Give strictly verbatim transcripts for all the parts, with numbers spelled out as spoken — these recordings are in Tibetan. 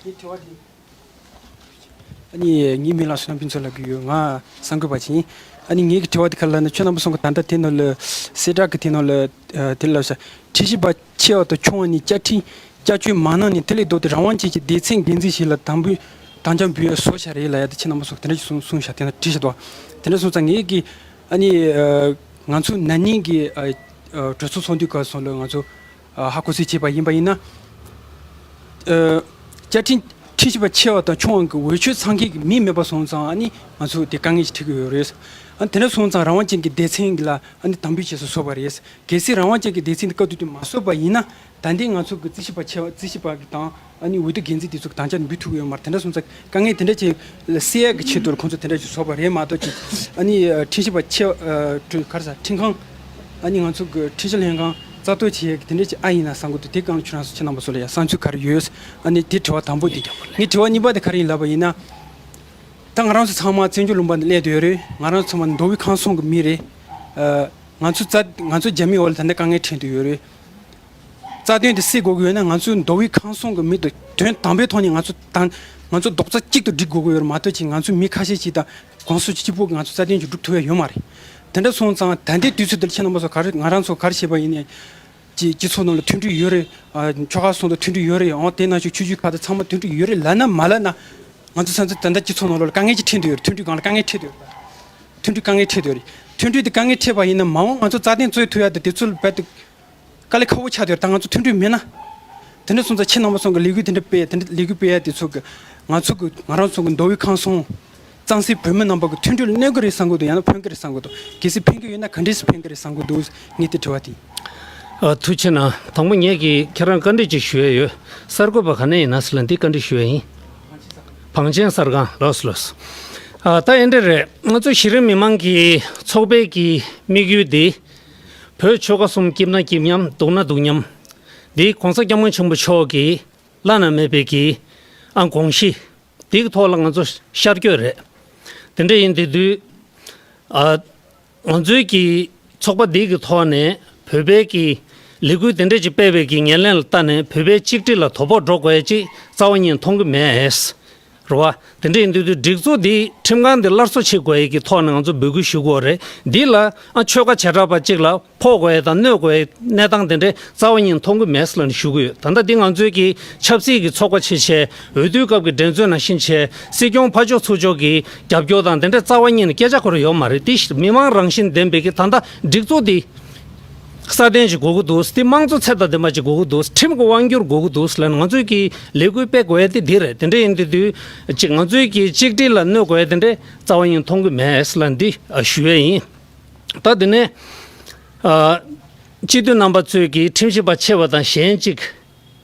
ངའི་དྲི་བ་དེ། ཨ་ནི་ངའི་མིང་ལ་བསོད་ནམས་ཕུན་ཚོགས་ལབ་ཀྱི་ཡོད། ང་གསར་འགོད་པ་ཅིག་ཡིན། ཨ་ནི་ངའི་གི་དྲི་བ་དེ་ག་རེ་ལབ་ན། ཁྱོད་རྣམ་པ་ཚོ་གི་ད་ལྟ་དེ་ནང་ལ་གསལ་བསྒྲགས་ཀྱི་དེ་ནང་ལ་དེ་ལབ་ཤག་ཁྲིམས་ཞིབ་པ་ཆེ་བ་དང་ཆུང་བ་གཉིས་བཅའ་ཁྲིམས་བསྐྱར་བཅོས་མ་གནང་ནས། དེ་ལས་ལྡོག་སྟེ་རང་དབང་ཅན་གྱི་སྡེ་ཚན་འགན་འཛིན་ཞིག་ལ་དམ་འབུལ་དམ་བཅའ་འབུལ་ཡ་བཟོ་བཞག་རེད་ལབ་ཡ་དེ་ཁྱེད་རྣམ་པ་ཚོ་དེ་འདྲ་ཞིག་གསུངས་གསུངས་ཤག་དེ་ན་བྲིས་ཤག་འདུག་དེ་འདྲ་སོང་ཙང་ངས་ཀྱི་ཨ་ནི་ང་ཚོ་ན་ནིང་གི་གྲོས་ཚོགས་ཚོགས་འདུའི་སྐབས་སུ་ལ་ང་ཚོ་ཧ་གོ་སོད་བྱས་པ་ཡིན་པ་ཡིན་ན། བཅའ་ཁྲིམས་ཁྲིམས་ཞིབ་པ་ཆེ་བ་དང་ཆུང་བ་གི་འོས་ཆོས་ཚང་མཁན་གྱི་མི་མེད་པ་སོང་ཙང་ཨ་ནི་ང་ཚོ་དེ་དཀའ་ངལ་ཞིག་འཕྲད་ཀྱི་ཡོད་རེད། ཨ་ནི་དེ་འདྲ་སོང་ཙང་རང་དབང་ཅན་གྱི་སྡེ་ཚན་གྱི་ལ་ཨ་ནི་དམ་འབུལ་བྱས་སུ་སོང་བ་རེད། གལ་སྲིད་རང་དབང་ཅན་གྱི་སྡེ་ཚན་དེ་བཀའ་བསྡུར་དུ་མ་སོང་བ་ཡིན་ན། ད་ལྟའི་ང་ཚོ་གི་རྩིས་ཞིབ་པ་ཆེ་བ་རྩིས་ཞིབ་པ་གི་དང་ཨ་ནི་འོས་བསྡུ་འགན་འཛིན་དེ་ཚོ་གི་དམ་བཅའ་འབུལ་ཐུབ་ཀྱི་ཡོད་མ་རེད། དེ་འདྲ་སོང་ཙང་དཀའ་ངལ་དེ་འདྲ་ཅིག་སེལ་ཡག་གི་ཆེད་དུ་ཁོང་ཚོ་དེ་འདྲ་ཅིག་བཟོས་པ་རེད་མ་གཏོགས་ཅིག་ཨ་ནི་ཁྲིམས་ཞིབ་པ་ཆེ་བ་ག་རེ་ཟ་ཁྲིམས་ཁང་ཨ་ནི་ང་ཚོ་གི་ཁྲིམས་ཞིབ་ལྷན་ཁང་རྩ་གཏོར་བྱེད་ཡག་གི་དེ་འདྲ་ཅིག་ཨ་ཡིན་ན་བསམ་གི་འདུག་དེ་སྒང་ལ་ཁྱེད་རང་ཚོ་ཁྱེད་རྣམ་པ་ཚོ་ལ་ཡང་བསམ་ཚུལ་ག་རེ་ཡོད། ཨ་ནི་དེ་དྲི་བ་དང་པོ་དེ། ངའི་དྲི་བ་གཉིས་པ་དེ་ག་རེ་ཡིན་ལབ་པ་ཡིན་ན། ད་ང་རང་ཚོ་ཚང་མ་བཙན་བྱོལ་ལུང་པ་ནས་སླེབས་བསྡད་ཡོད་རེད། ང་རང་ཚོ་ཚང་མ་མདོ་དབུས་ཁམས་གསུམ་གི་མི་རེད། ཨ་ང་ཚོ་རྩ་ང་ཚོ་རྒྱ་མིའི་འོག་ལ་ད་ལྟ་དཀའ་ངལ་འཕྲད་བསྡད་ཡོད་རེད། རྩ་དོན་དེ་སེལ་དགོས་ཀྱི་ཡོད་ན་ང་ཚོ་མདོ་དབུས་ཁམས་གསུམ་གྱི་མི་དང་དོན་དམ་པའི་ཐོག་ནས་ང་ཚོ་དང་ང་ཚོ་རྡོག་རྩ་གཅིག་ཏུ་སྒྲིལ་དགོས་ཀྱི་ཡོད་རེད་མ་གཏོགས་ཅིག་ང་ཚོ་མི་ཁ་ཤས་ཅིག་དང་གོང་ས་མཆོག་གཅིག་པོ་གིས་ང་ཚོ་རྩ་དོན་ཅིག་སྒྲུབ་ཐུབ་ཡ་ཡོད་མ་རེད། དེ་འདྲ་སོང་ཙང་ད་ལྟའི་དུས་ཚོད་འདིར་ཁྱེད་རྣམ་པ་ཚོ་ག་རེ་ང་རང་ཚོ་ག་རེ་བྱས་པ་ཡིན་ནའི་ཅིག་སྤྱི་ཚོགས་ནང་ལ་མཐུན་སྒྲིལ་ཡོད་རེད། ཨ་ཆོལ་ཁ་གསུམ་དུ་མཐུན་སྒྲིལ་ཡོད་རེད། འོང་དེ་ན་ཆོས་ཆོས་ཆོས་ཁག་དང་ཚང་མ་མཐུན་སྒྲིལ་ཡོད་རེད་ལབ་ན་མ་ལབ་ན། ང་ཚོ་ཚང་ཚོ་ད་ལྟ་སྤྱི་ཚོགས་ནང་ལོགས་ལ་དཀའ་ངལ་ཅིག་འཕྲད་འདོད་ཡོད་རེད། མཐུན་སྒྲིལ་སྒང་ལ་དཀའ་ངལ་འཕྲད་འདོད་ཡོད་རེད། མཐུན་སྒྲིལ་དེ་དཀའ་ངལ་འཕྲད་འདོད་ཡོད་རེད། མཐུན་སྒྲིལ་དེ་དཀའ་ངལ་འཕྲད་པ་ཡིན་ན་མ་འོངས་ང་ཚོ་རྩ་དོན་རྩོད་ཐུབ་ཡ་དེ་དེ་ཚོ་ལ་རྦད་དེ་དཀའ་ལས་ཁག་པོ་ཆགས་འདོད་ཡོད་རེད། ད་ང་ཚོ་མཐུན་སྒྲིལ་མེད་ན། དེ་འདྲ་སོང་ཙང་ཁྱེད་རྣམ་པ་ཚོ་གི་ལས་འགུལ་དེ་འདྲ་སྤེལ་དེ་འདྲ་ལས་འགུལ་སྤེལ་ཡ་དེ་ཚོ་གི་ང་ཚོ་གི་ང་རང་ཚོ་གི་མདོ་དབུས་ཁམས་གསུམ་གཙང་སེལ་བོད་མི་རྣམ་པ་གི་མཐུན་སྒྲིལ་གནོད་ཀྱི་རེད་བསམ་གི་འདུག་ཡང་ན་ཕན་གི་རེད་བསམ་གི་འདུག་གལ་སྲིད་ཕན་གི་ཡོད་ན་ག་འདྲས་སེ་ཕན་གི་རེད་བསམ་གི་འདུག་ངས་དེ་དྲི་བ་དེ། ཨ་ཐུགས་རྗེ་གནང་། དང་པོ་ངས་ཀྱིས་ཁྱེད་རང་བཀའ་འདྲི་ཅིག་ཞུ་ཡ་ཡོད། གསར་འགོད་པ་ག་ནས་ཡིན་ན་ཟེར་ལ་འདི་བཀའ་འདྲི་ཞུ་ཡ་ཡིན། བང་ཆེན་གསར་ཁང་། ལགས་སོ་ལགས་སོ། ཨ་ད་ཨེ་འདྲ་རེད། ང་ཚོ་གཞི་རིམ་མི་མང་གི་ཚོགས་པའི་གི་དམིགས་ཡུལ་འདི། བོད་ཆོལ་ཁ་གསུམ་སྐྱིད་ན་སྐྱིད་མཉམ་སྡུག་ན་སྡུག་མཉམ། འདི་གོང་ས་སྐྱབས་མགོན་ཆེན་པོ་མཆོག་གི་བླ་ན་མེད་པའི་གི་ཨ་དགོངས་གཞི། འདི་གི་ཐོག་ལ་ང་ཚོ་ཤར་བསྐྱོད་རེད། དེ་འདྲ་ཡིན་དེ་དུས། ཨ་ང་ཚོའི་གི་ཚོགས་པ་འདི་གི་ཐོག་ནས་བོད་པའི་གི་ལས་འགུལ་དེ་འདྲ་ཅིག་སྤེལ་བའི་གི་ཉེར་ལེན་ལ་ལྟ་ནས་བོད་པའི་གཅིག་སྒྲིལ་ལ་དོ་ཕོག་འགྲོ་དགོས་ཡ་ཅིག་རྩ་བ་ཉིད་མཐོང་གི་མེད། རེད་བ། དེ་འདྲ་ཡིན་དུས་དུས་སྒྲིག་འཛུགས་འདི་ཁྲིམས་ཁང་འདི་སླར་གསོ་བྱེད་དགོས་ཡ་གི་ཐོག་ནས་ང་ཚོ་འབོད་སྐུལ་ཞུ་དགོས་རེད། འདི་ལ་ཨ་ཆོལ་ཁ་བྱེ་བྲག་པ་གཅིག་ལ་ཕོག་དགོས་ཡ་དང་གནོད་དགོས་ཡ་གནས་སྟངས་དེ་འདྲ་རྩ་བ་ཉིད་མཐོང་གི་མེད་ཟེར་ལབ་ནས་ཞུ་གི་ཡོད། ད་ལྟ་འདི་ང་ཚོའི་གི་ཆབ་སྲིད་ཀྱི་ཚོགས་པ་ཆེ་ཆེ་འོས་བསྡུའི་སྐབས་ཀྱི་འགྲན་རྩོད་ནང་བཞིན་བྱས་སྲིད་སྐྱོང་ཕར་ཕྱོགས་ཚུར་ཕྱོགས་ཀྱི་རྒྱབ་སྐྱོར་དང་དེ་འདྲ་རྩ་བ་ཉིད་ནས་སྐད་ཆ་འཁོར་ཡོད་མ་རེད། དེ་མི་མང་རང་བཞིན་ལྡན་པའི་གི་ད་ལྟ་སྒྲིག་འཛུགས་འདི་སྲ་བརྟན་ཅིག་དགོས་ཀྱི་འདུག་དེ་དམངས་གཙོ་ཚད་དང་ལྡན་པ་ཅིག་དགོས་ཀྱི་འདུག་ཁྲིམས་ཀྱི་དབང་སྒྱུར་དགོས་ཀྱི་འདུག་ལབ་ནས་ང་ཚོས་ཀྱི་ལས་འགུལ་སྤེལ་དགོས་ཡ་དེ་འདི་རེད། དེ་འདྲ་ཡིན་དུས་དུས་ཅིག་ང་ཚོས་ཀྱི་གཅིག་སྒྲིལ་ལ་གནོད་དགོས་ཡ་དེ་འདྲ་རྩ་བ་ཉིད་མཐོང་གི་མེད་ལབ་འདི་ཞུ་ཡ་ཡིན། ད་དེ་ནས་སྤྱི་འཐུས་རྣམ་པ་ཚོས་ཀྱི་ཁྲིམས་ཞིབ་པ་ཆེ་བ་དང་གཞན་གཅིག་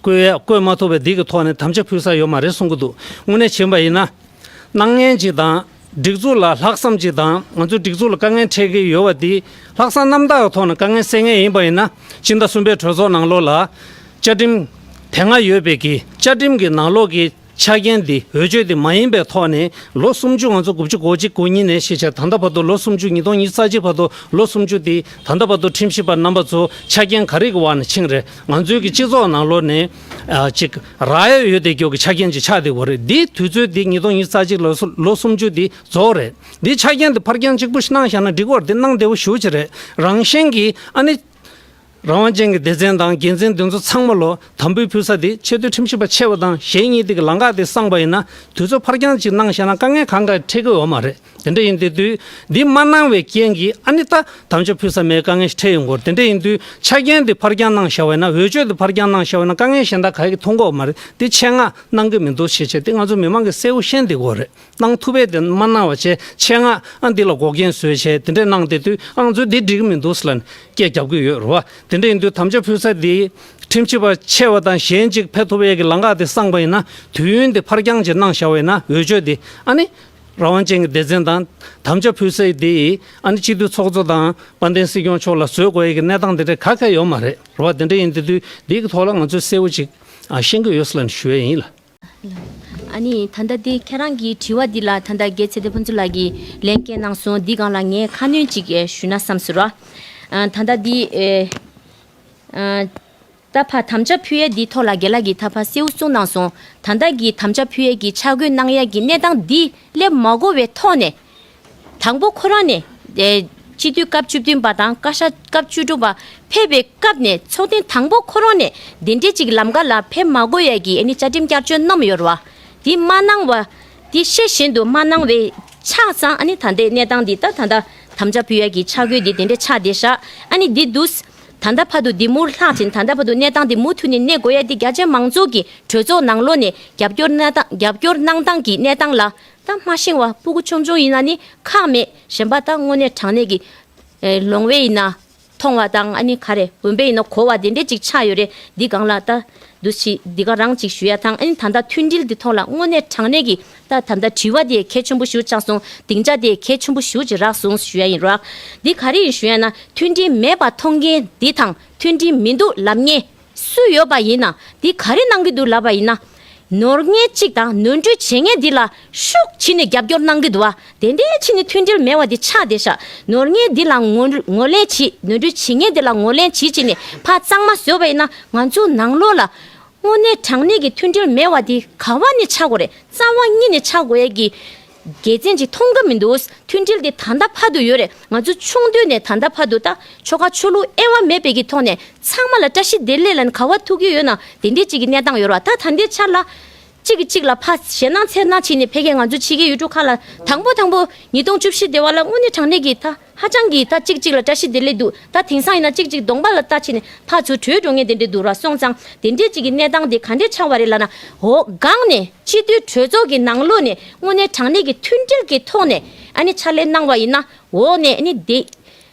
བསྐོས་ཡ་བསྐོས་མ་ཐུབ་པའི་འདི་གི་ཐོག་ནས་དམ་བཅའ་ཕུལ་ས་ཡོད་མ་རེད་གསུང་གི་འདུག་དངོས་གནས་བྱས་པ་ཡིན་ན། སྣང་བརྙན་ཅིག་དང་། སྒྲིག་འཛུགས་ལ་ལྷག་བསམ་ཅིག་དང་། ང་ཚོའི་སྒྲིག་འཛུགས་ལ་དཀའ་ངལ་འཕྲད་ཀྱི་ཡོད་པ་འདི་ལྷག་བསམ་རྣམ་དག་གི་ཐོག་ནས་དཀའ་ངལ་སེལ་མཁན་ཡིན་པ་ཡིན་ན། སྤྱི་ཟླ་གསུམ་པའི་གྲོས་ཚོགས་ནང་ལོགས་ལ་བཅའ་ཁྲིམས་དེ་སྔ་ཡོད་པའི་གི་བཅའ་ཁྲིམས་ཀྱི་ནང་ལོགས་ཀྱི་ཆ་རྐྱེན་འདི་འོས་ཆོས་འདི་མ་ཡིན་པའི་ཐོག་ནས་ལོ་སུམ་ཅུ། ང་ཚོ་དགུ་བཅུ་གོ་གཅིག་གོ་གཉིས་ནས་ཤེས་བྱ་ད་ལྟ་བར་དུ་ལོ་སུམ་ཅུ། ཉིས་སྟོང་ཉི་ཤུ་རྩ་གཅིག་བར་དུ་ལོ་སུམ་ཅུ་འདི་ད་ལྟ་བར་དུ་ཁྲིམས་ཞིབ་པ་རྣམ་པ་ཚོ་ཆ་རྐྱེན་ག་རེ་གི་འོག་ནས་ཕྱིན་རེད། ང་ཚོའི་གི་སྤྱི་ཚོགས་ནང་ལོགས་ནས་ཨ་ཅིག་རག་ཡ་ཡོད་དེ་སྐྱོ་གི་ཆ་རྐྱེན་ཅིག་ཆགས་བསྡད་ཡོད་རེད། འདི་དུས་ཚོད་འདི་ཉིས་སྟོང་ཉི་ཤུ་རྩ་གཅིག་ལོ་སུ་ལོ་སུམ་ཅུ་འདི་རྫོགས་རེད། འདི་ཆ་རྐྱེན་འདི་ཕར་འགྱངས་གཅིག་པུ་ཞིག་གནང་བཞག་ན་འགྲིག་གི་རེད། འདི་གནང་བདེ་བོ་ཞེ་པོ་ཅིག་རེད། རང་བཞིན་གྱིས་ཨ་ནི་རང་དབང་ཅན་གྱི་སྡེ་ཚན་དང་འགན་འཛིན་དེ་ཚོ་ཚང་མ་ལོ་དམ་འབུལ་ཕུལ་ས་འདི་ཆེས་མཐོའི་ཁྲིམས་ཞིབ་པ་ཆེ་བ་དང་གཞན་གཉིས་འདི་གི་ལམ་ཁ་འདི་བསྲངས་པ་ཡིན་ན་དུས་ཚོད་ཕར་འགྱངས་ཅིག་གནང་བཞག་ན་དཀའ་ངལ་གང་ག་འཕྲད་ཀྱི་ཡོད་མ་རེད། དེ་འདྲ་ཡིན་དེ་དུས་འདི་མ་གནང་བའི་རྐྱེན་གྱིས་ཨ་ནི་ད་དམ་བཅའ་ཕུལ་ས་མེད་དཀའ་ངལ་ཞིག་འཕྲད་ཡོང་གི་ཡོད་རེད། དེ་འདྲ་ཡིན་དུས་ཆ་རྐྱེན་འདི་ཕར་འགྱངས་གནང་བཞག་པ་ཡིན་ན། འོས་ཆོས་འདི་ཕར་འགྱངས་གནང་བཞག་པ་ཡིན་ན་དཀའ་ངལ་གཞན་དག་ག་གི་མཐོང་གི་ཡོད་མ་རེད། འདི་ཆེད་མངགས་གནང་གི་མི་འདུག་ཞེས་བྱས་ཏེ་ང་ཚོ་མི་མང་གིས་གསལ་པོ་ཤེས་བསྡད་ཀྱི་ཡོད་རེད། གནང་ཐུབ་པའི་དེ་མ་གནང་བ་བྱས་ཆེད་མངགས་ཨ་འདི་ལ་འགོག་རྐྱེན་བཟོས་བྱས་དེ་འདྲས་གནང་བསྡད་དུས་ཨ་ང་ཚོས་འདི་འགྲིག་གི་མི་འདུག་ཟེར་ལབ་ནས་སྐད་རྒྱབ་ཀྱི་ཡོད་རེད་བ། དེ་འདྲ་ཡིན་དུས་དམ་བཅའ་ཕུལ་ས་འདི་ཁྲིམས་ཞིབ་པ་ཆེ་བ་དང་གཞན་གཅིག་ཕེབས་ཐུབ་ཡས་ཀྱི་ལམ་ཁ་དེ་བསྲངས་པ་ཡིན་ན་དུས་ཡུན་དེ་ཕར་འགྱངས་ཅིག་གནང་བཞག་པ་ཡིན་ན་འོས་ཆོས་དེ་ཨ་ནི་རང་དབང་ཅན་གྱི་སྡེ་ཚན་དང་དམ་བཅའ་ཕུལ་ས་དེ་ཨ་ནི་སྤྱི་འཐུས་ཚོགས་གཙོ་དང་དཔལ་ལྡན་སྲིད་སྐྱོང་མཆོག་ལ་བཟོ་དགོས་ཡས་ཀྱི་གནས་སྟངས་དེ་འདྲ་ག་ག་ཡོད་མ་རེད་རེད་བ། དེ་འདྲ་ཡིན་དུས་དུས་འདི་གི་ཐོག་ལ་ང་ཚོས་གསལ་པོ་ཅིག་ཨ་ཤེས་ཀྱི་ཡོད་ཟེར་ལབ་ནས་ཞུ་ཡས་ཡིན་ལ། ཨ་ནི་ད་ལྟ་འདི་ཁྱེད་རང་གི་དྲི་བ་འདི་ལ་ད་ལྟ་རྒྱལ་ཚེ་བརྟན་ཕུན་ཚོགས་ལགས་ཀྱིས་ལན་སྐྱེལ་གནང་སོང་། འདི་སྒང་ལ་ངས་ཁ་སྣོན་ཅིག་ཞུས་ན་བསམ་སོང་ར། ཨ་ད་ལྟ་འདི་ཨེ་ཨ་ ད་ཕར་དམ་བཅའ་ཕུལ་ཡས་འདིའི་ཐོག་ལ་རྒན་ལགས་ཀྱིས་ད་ཕར་གསལ་བོ་གསུངས་གནང་སོང་། ད་ལྟ་གི་དམ་བཅའ་ཕུལ་ཡས་ཀྱི་ཆ་བགོས་གནང་ཡས་ཀྱི་གནས་སྟངས་འདི་སླེབས་མ་དགོས་པའི་ཐོག་ནས། དང་པོ་ཁོ་རང་ནས་ཨེ་སྤྱི་འཐུས་སྐབས་བཅུ་བདུན་པ་དང་བཀའ་ཤག་སྐབས་བཅུ་དྲུག་པ་ཕེབས་པའི་སྐབས་ནས་ཚོགས་ཐེངས་དང་པོ་ཁོ་རང་ནས་དེ་འདྲའི་ཅིག་ལམ་ཁ་ལ་ཕེབས་མ་དགོས་ཡས་ཀྱི་ཨ་ནི་བཅའ་ཁྲིམས་བསྐྱར་བཅོས་གནང་ཡོད་རེད་བ། འདི་མ་གནང་བ། འདི་ཤེས་བཞིན་དུ་མ་གནང་བའི་ཆགས་ཙང་ཨ་ནི་ད་ལྟའི་གནས་སྟངས་འདི་ད་ད་ལྟ་དམ་བཅའ་ཕུལ་ཡས་ཀྱི་ཆ་བགོས་འདི་དེ་འདྲའི་ཆགས་བསྡད་ཤག་ཨ་ནི་འདི་འདུག་ད་ལྟ་བར་དུ་འདི་མུར་ལྷག་ཅིང་ད་ལྟ་བར་དུ་གནས་སྟངས་འདི་མུ་མཐུད་ནས་གནས་དགོས་ཡ་འདི་རྒྱ་ཆེ་མང་ཚོགས་ཀྱི་གྲོས་ཚོགས་ནང་ལོགས་ནས་རྒྱབ་སྐྱོར་གནང་སྟངས་རྒྱབ་སྐྱོར་གནང་སྟངས་ཀྱི་གནས་སྟངས་ལ་ད་མ་ཤེས་པ་སྤུ་གུ་ཆུང་ཆུང་ཡིན་ན་ནི་ཁག་མེད། གཞན་པ་ད་དངོས་གནས་དྲང་གནས་ཀྱི་ཨེ་ལོང་བས་ཡིན་ན་མཐོང་བ་དང་ཨ་ནི་ག་རེ་འོན་པས་ཡིན་ན་གོ་བ་དེ་འདྲས་ཅིག་ཆགས་ཡོད་རེད། འདི་སྒང་ལ་ད་འདུ་ཤི་འདི་ག་རང་ཅིག་ཞུ་ཡ་དང་ཨ་ནི་ད་ལྟ་མཐུན་སྒྲིལ་འདི་ཐོག་ལ་དངོས་གནས་དྲང་གནས་ཀྱི་ད་ད་ལྟ་དྲི་བ་དེ་གལ་ཆེན་པོ་ཞིག་ཆགས་སོང་། སྡིངས་ཆ་དེ་གལ་ཆེན་པོ་ཞིག་ཅིག་རག་སོང་ཞུ་ཡ་ཡིན་རོགས། འདི་ག་རེ་ཡིན་ཞུ་ཡ་ན་མཐུན་སྒྲིལ་མེད་པ་མཐོང་མཁན་འདི་དང་མཐུན་སྒྲིལ་མི་འདུག་ལབ་མཁན་སུ་ཡོད་པ་ཡིན་ན་འདི་ག་རེ་གནང་གི་འདུག་ལབ་པ་ཡིན་ན། ནོར་མཁན་གཅིག་དང་ནོར་འཁྲུལ་བྱེད་མཁན་འདི་ལ་ཤུགས་ཕྱིན་ནས་རྒྱབ་སྐྱོར་གནང་གི་འདུག་བ། དེ་འདྲའི་ཕྱིན་ནས་མཐུན་སྒྲིལ་མེད་པ་འདི་ཆགས་བསྡད་ཤག་ནོར་མཁན་འདི་ལ་ངོ་ངོ་ལེན་བྱེད་ནོར་འཁྲུལ་བྱེད་མཁན་འདི་ལ་ངོ་ལེན་བྱེད་ཅིག་ནས་ཕར་གཙང་མ་བཟོས་པ་ཡིན་ན་ང་ཚོ་ནང་ལོགས་ལ་དངོས་གནས་དྲང་གནས་ཀྱི་མཐུན་སྒྲིལ་མེད་པ་འདི་ག་བ་ནས་ཆགས་དགོས་རེད། རྩ་བ་ཉིད་ནས་ཆགས་དགོས་ཡས་ཀྱི་དགེ་མཚན་ཅིག་མཐོང་གི་མི་འདུག་མཐུན་སྒྲིལ་དེ་ད་ལྟ་བར་དུ་ཡོད་རེད། ང་ཚོ་ཆུང་དུས་ནས་ད་ལྟ་བར་དུ་ད་ཆོལ་ཁ་ཆོས་ལུགས་དབྱེ་བ་མེད་པའི་གི་ཐོག་ནས་ཚང་མ་ལ་བཀྲ་ཤིས་བདེ་ལེགས་ལ་ནི་ག་བ་ཐུག་གི་ཡོད་ན་དེ་འདྲའི་ཅིག་གི་གནས་སྟངས་ཡོད་རེད་བ། ད་ད་ལྟའི་ཆར་ལ་གཅིག་གིས་གཅིག་ལ་ཕར་ཞེད་སྣང་འཚེར་སྣང་བྱས་ནས་ཕ་གིར་ང་ཚོ་ཕྱི་རྒྱལ་ཡུལ་གྲུ་ཁག་ལ་དང་པོ་དང་པོ་ཉིས་སྟོང་བཅུ་བཞི་དེ་བ་ལ་དངོས་གནས་དྲང་གནས་ཀྱི་ད་ཧ་ཅང་གི་ད་གཅིག་གཅིག་ལ་བཀྲ་ཤིས་བདེ་ལེགས་འདུག་ད་དེང་སང་ཡིན་ན་གཅིག་གཅིག་གདོང་པ་ལ་ལྟ་བྱས་ནས་ཕར་ཚུར་བྲོས་འགྲོ་མཁན་དེ་འདྲས་འདུག་ར། སོང་ཙང་དེ་འདྲས་ཅིག་གི་གནས་སྟངས་དེ་ག་འདྲས་ཆགས་པ་རེད་ལབ་ན། འོ་སྒང་ནས་སྤྱི་འཐུས་གྲོས་ཚོགས་ཀྱི་ནང་ལོགས་ནས་དངོས་གནས་དྲང་གནས་ཀྱི་མཐུན་སྒྲིལ་གྱི་ཐོག་ནས་ཨ་ནི་ཕྱག་ལས་གནང་བ་ཡིན་ན་འོག་ནས་ཨ་ནི་དེ་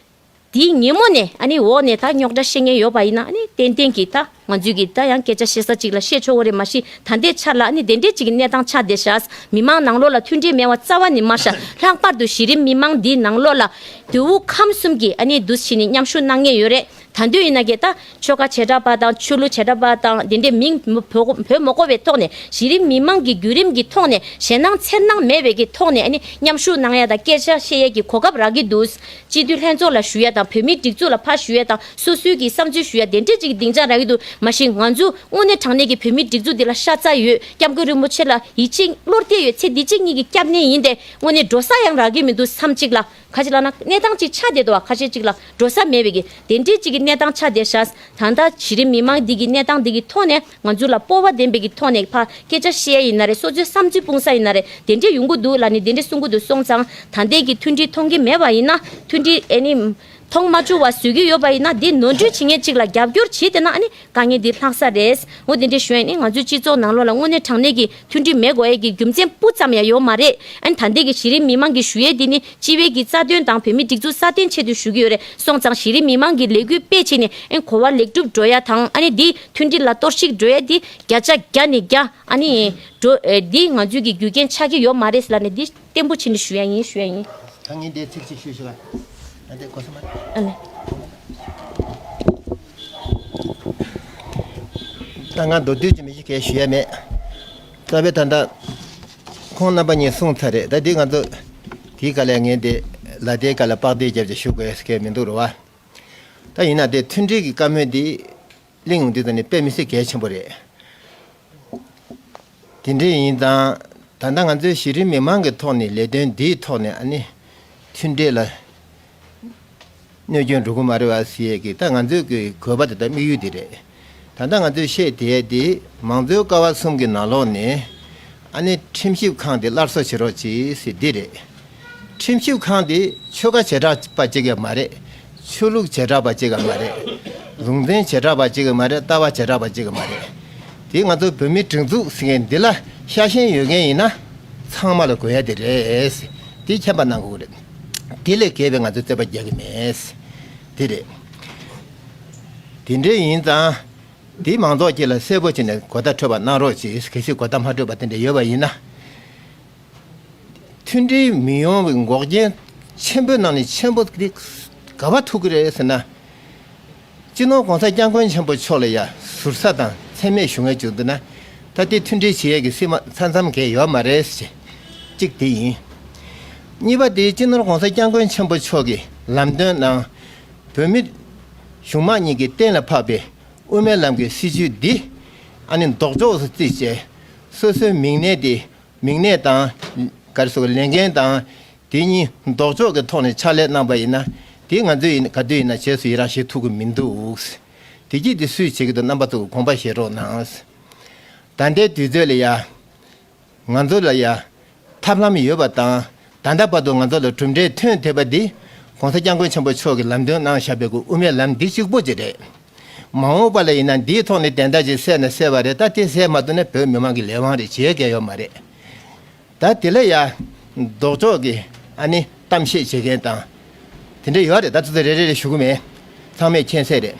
དེའི་ཉིན་མོ་ནས་ཨ་ནི་འོག་ནས་ད་རྙོག་དྲ་བཤད་མཁན་ཡོད་པ་ཡིན་ན་ཨ་ནི་ཏན་ཏན་གྱིས་ད་ང་ཚོས་ཀྱིས་ད་ཡང་སྐད་ཆ་བཤད་ས་ཅིག་ལ་བཤད་ཆོག་གི་རེད། མ་གཞི་ད་ལྟའི་ཆར་ལ་ཨ་ནི་དེ་འདྲས་ཅིག་གི་གནས་སྟངས་ཆགས་བསྡད་ཤག་མི་མང་ནང་ལོགས་ལ་མཐུན་སྒྲིལ་མེད་པ་རྩ་བ་ནས་མ་ཤག་ལྷག་པར་དུ་གཞི་རིམ་མི་མང་འདིའི་ནང་ལོགས་ལ་དུ་བོ་ཁམས་གསུམ་གྱི་ཨ་ནི་འདུ་བྱེད་ནི་མཉམ་ཞུགས་གནང་མཁན་ཡོད་རེད། ད་དུང་ཡིན་ན་གི་ད་ཆོལ་ཁ་བྱེ་བྲག་པ་དང་ཆོས་ལུགས་བྱེ་བྲག་པ་དང་དེ་འདྲའི་མིང་བོ་བོ་མ་བཀོད་པའི་ཐོག་ནས་གཞི་རིམ་མི་མང་གི་བརྒྱུད་རིམ་གྱི་ཐོག་ནས་ཞེད་སྣང་འཚེར་སྣང་མེད་པའི་གི་ཐོག་ནས་ཨ་ནི་མཉམ་ཞུགས་གནང་ཡ་དང་སྐད་ཆ་བཤད་ཡ་གི་གོ་སྐབས་རག་གི་འདུག་སྤྱི་འཐུས་ལྷན་ཚོགས་ལ་ཞུ་ཡ་དང་བོད་མིའི་སྒྲིག་འཛུགས་ལ་ཕར་ཞུ་ཡ་དང་སོ་སོའི་གི་བསམ་ཚུལ་ཞུ་ཡ་དེ་འདྲའི་ཅིག་སྡིངས་ཆ་རག་གི་འདུག་མ་གཞི་ང་ཚོ་དངོས་གནས་དྲང་གནས་ཀྱི་བོད་མིའི་སྒྲིག་འཛུགས་འདི་ལ་ཤ་ཚ་ཡོད། སྐྱབས་མགོན་རིན་པོ་ཆེ་ལ་ཡིད་ཆེས་བློ་གཏད་ཡོད། ཚེ་འདི་གཅིག་གཉིས་ཀྱི་སྐྱབས་གནས་ཡིན་ཏེ་དངོས་གནས་འགྲོ་ས་ཡང་རག་གི་མི་འདུག་བསམ་གཅིག་ལ། ག་ཅི་ལབ་ན་གནས་སྟངས་གཅིག་ཆགས་བསྡད་འདུག་བ། ཁ་ཤས་གཅིག་ལ་འགྲོ་ས་མེད་པའི་གི་དེ་འདྲའི་གཅིག་གི་གནས་སྟངས་ཆགས་བསྡད་ཤག་ད་ལྟ་གཞི་རིམ་མི་མང་འདི་གི་གནས་སྟངས་འདི་གི་ཐོག་ནས་ང་ཚོ་ལ་སྤོབས་པ་ལྡན་པའི་གི་ཐོག་ནས་ཕར་སྐད་ཆ་བཤད་ཡ་ཡིན་ན་རེད། སོ་སོའི་བསམ་ཚུལ་སྤུངས་ས་ཡིན་ན་རེད། དེ་འདྲས་ཡོང་གི་འདུག་ལབ་ནས་དེ་འདྲས་གསུང་གི་འདུག་སོང་ཙང་ད་ལྟའི་གི་མཐུན་སྒྲིལ་མཐོང་གི་མེད་པ་ཡིན་ན་མཐུན་སྒྲིལ་ཨེ་ནི་མཐོང་མ་བཅུག་པ་བཟོ་གི་ཡོད་པ་ཡིན་ན་འདི་ནོར་འཁྲུལ་བྱེད་མཁན་གཅིག་ལ་རྒྱབ་སྐྱོར་བྱེད་བསྡད་ན་ཨ་ནི་དཀའ་ངལ་འདི་ལྷག་ས་རེད། འོ་དེ་འདྲས་ཞུ་ཡ་ནི་ང་ཚོའི་སྤྱི་ཚོགས་ནང་ལོགས་ལ་དངོས་གནས་དྲང་གནས་ཀྱི་མཐུན་སྒྲིལ་མེད་དགོས་ཡས་ཀྱི་རྒྱུ་མཚན་སྤུ་ཙམ་ཡང་ཡོད་མ་རེད། ཨ་ནི་ད་ལྟའི་གི་གཞི་རིམ་མི་མང་གི་ཞུ་ཡས་འདི་ནི་སྤྱི་པའི་གི་རྩ་དོན་དང་བོད་མིའི་སྒྲིག་འཛུགས་སྲ་བརྟན་ཆེད་དུ་ཞུ་གི་ཡོད་རེད། སོང་ཙང་གཞི་རིམ་མི་མང་གི་ལས་འགུལ་སྤེལ་བྱས་ནས་ཨ་ནི་གོ་བ་ལེགས་གྲུབ་འགྲོ་ཡ་དང་ཨ་ནི་འདི་མཐུན་སྒྲིལ་ལ་གཏོར་བཤིག་འགྲོ་ཡ་འདི་བརྒྱ་ཆ་བརྒྱ་ནས་བརྒྱ་ཨ་ནི་འགྲོ་ཨེ་འདི་ང་ཚོའི་གི་རྒྱུ་རྐྱེན་ཆགས་ཀྱི་ཡོད་མ་རེད་ལབ་ནས་འདི་བརྟན་པོ་བྱས་ནས་ཞུ་ཡ་ཡིན། ཞུ་ཡ་ཡིན། ད་ངས་འདི་ཚིག་གཅིག་ཞུས་ཤིག་ཨ། ད་འདི་གོ་ས་མ་རེད། ཨ་ལེ། ད་ང་མདོར་བསྡུས་ཀྱི་མི་ཞིག་གས་ཞུ་ཡ་མེད། རྩ་བའི་ད་ལྟ་ཁོང་རྣམ་པ་གཉིས་གསུངས་ཚར་རེད། ད་འདི་ང་ཚོ་དེའི་སྐབས་ལ་ངས་འདི་ལ་དེའི་སྐབས་ལ་པགས་དེ་རྒྱབ་ཀྱི་ཞུ་དགོས་སྐད་མི་འདུག་རེད་བ། ད་ཡིན་ན་དེ་མཐུན་སྒྲིལ་གྱི་བཀའ་མོལ་འདི་གླེང་ཡོང་དུས་ད་ནི་དཔེ་མི་སྲིད་གལ་ཆེན་པོ་རེད། དེ་འདྲ་ཡིན་ཙང་ད་ལྟ་ང་ཚོའི་གཞི་རིམ་མི་མང་གི་ཐོག་ནས་ལས་དོན་འདིའི་ཐོག་ནས་ཨ་ནི་མཐུན་སྒྲིལ་ལ་གནོད་སྐྱོན་འགྲོ་གི་མ་རེད་བ་ཟེར་ཡས་ཀྱི་ད་ང་ཚོའི་གི་དགོས་པ་དེ་ད་དམིགས་ཡུལ་དེ་རེད། ད་ལྟ་ང་ཚོས་བཤད་བསྡད་ཡས་དེ་མང་གཙོའི་ཀ་བ་གསུམ་གྱི་ནང་ལོགས་ནས་ཨ་ནི་ཁྲིམས་ཞིབ་ཁང་དེ་སླར་གསོ་བྱེད་རོགས་གྱིས་ཟེར་འདི་རེད། ཁྲིམས་ཞིབ་ཁང་དེ་ཆོལ་ཁ་བྱེ་བྲག་པ་གཅིག་ཡང་མ་རེད། ཆོས་ལུགས་བྱེ་བྲག་པ་གཅིག་ཡང་མ་རེད། ལུང་ཚན་བྱེ་བྲག་པ་གཅིག་ཡང་མ་རེད། ལྟ་བ་བྱེ་བྲག་པ་གཅིག་ཡང་མ་རེད། དེ་ང་ཚོ་བོད་མིའི་སྒྲིག་འཛུགས་ཟེར་མཁན་འདི་ལ་ཤ་ཞེན་ཡོད་མཁན་ཡིན་ན་ཚང་མ་ལ་དགོས་ཡ་དེ་རེད། དེ་མཁྱེན་པ་གནང་དགོས་ཀྱི་རེད། དེ་ལས་བརྒལ་བའི་ང་ཚོ་རྩོད་པ་རྒྱག་གི་མེད། དེ་རེད། དེ་འདྲ་ཡིན་ཙང་དེ་མང་ཚོགས་ཀྱི་ལ་གསལ་པོ་བྱས་ནས་གོ་བརྡ་འཕྲོད་པ་གནང་རོགས་གྱིས། གལ་སྲིད་གོ་བརྡ་མ་འཕྲོད་པ་དེ་འདྲ་ཡོད་པ་ཡིན་ན། མཐུན་སྒྲིལ་མི་ཡོང་བའི་འགོག་རྐྱེན་ཆེན་པོའི་ནང་ནས་ཆེན་པོ་དེ་ག་པར་ཐུག་གི་རེད་ཟེར་ན། སྤྱི་ནོར་གོང་ས་སྐྱབས་མགོན་ཆེན་པོ་མཆོག་ལ་ཡ་ཟུར་ཟ་དང་མཚན་སྨད་ཞུ་མཁན་བྱུང་འདུག་ན། ད་དེ་མཐུན་སྒྲིལ་བྱེད་ཡས་ཀྱི་སྲིད་མ་ས་མཚམས་གས་ཡོད་མ་རེད་ཟེར། གཅིག་དེ་ཡིན། གཉིས་པ་དེ་སྤྱི་ནོར་གོང་ས་སྐྱབས་མགོན་ཆེན་པོ་མཆོག་གི་ལམ་སྟོན་ནང་། བོད་མི་གཞུང་མང་གཉིས་ཀྱིས་གཏན་ལ་ཕབ་པའི་ དབུ་མའི་ལམ་གྱི་སྲིད་བྱུས་འདི་ཨ་ནི་ལྡོག་ཕྱོགས་སུ་བརྩིས་བྱས། སོ་སོའི་མིང་གནས་དེ་མིང་གནས་དང་ག་རེ་ཟེར་དགོས། ལས་འགན་དང་དེ་གཉིས་ལྡོག་ཕྱོགས་ཀྱི་ཐོག་ནས་ཕྱག་ལས་གནང་པ་ཡིན་ན། དེ་ང་ཚོས་ཡིན་ག་དུས་ཡིན་ན་རྗེས་སུ་ཡི་རང་བྱེད་ཐུབ་ཀྱི་མི་འདུག། དེ་གྱིས་དེ་སུས་བྱེད་ཀྱི་འདུག། རྣམ་པ་ཚོ་གིས་དགོངས་པ་བཞེས་རོགས་གནང་། ད་ལྟའི་དུས་ཚོད་ལ་ཡ། ང་ཚོ་ལ་ཡ་ཐབས་ལམ་ཡོད་པ་དང་། ད་ལྟ་བར་དུ་ང་ཚོ་ལ་གྲུབ་འབྲས་ཐོན་ཐུབ་པ་འདི་༸གོང་ས་༸སྐྱབས་མགོན་ཆེན་པོ་མཆོག་གིས་ལམ་སྟོན་གནང་བཞག་པའི་གི་དབུ་མའི་ལམ་འདི་གཅིག་པོ་ཅིག་རེད། མ་འོངས་པ་ལ་ཡིན་ན་འདིའི་ཐོག་ནས་དོན་དག་ཅིག་སེལ་ན་སེལ་བ་རེད། ད་དེ་སེལ་མ་ཐུབ་ན་བོད་མི་མང་གི་ལས་དབང་རེད། བྱེད་མཁན་ཡོད་མ་རེད། ད་དེ་ལ་ཡ་ལྡོག་ཕྱོགས་ཀྱི་ཨ་ནི་གཏམ་བཤད་བྱེད་མཁན་དང་། དེ་འདྲ་ཡོད་རེད། ད་ཚོ་ཚོ་རེ་རེ་རེ་ཞུ་གི་མེད། ཚང་མས་མཁྱེན་གསལ་རེད།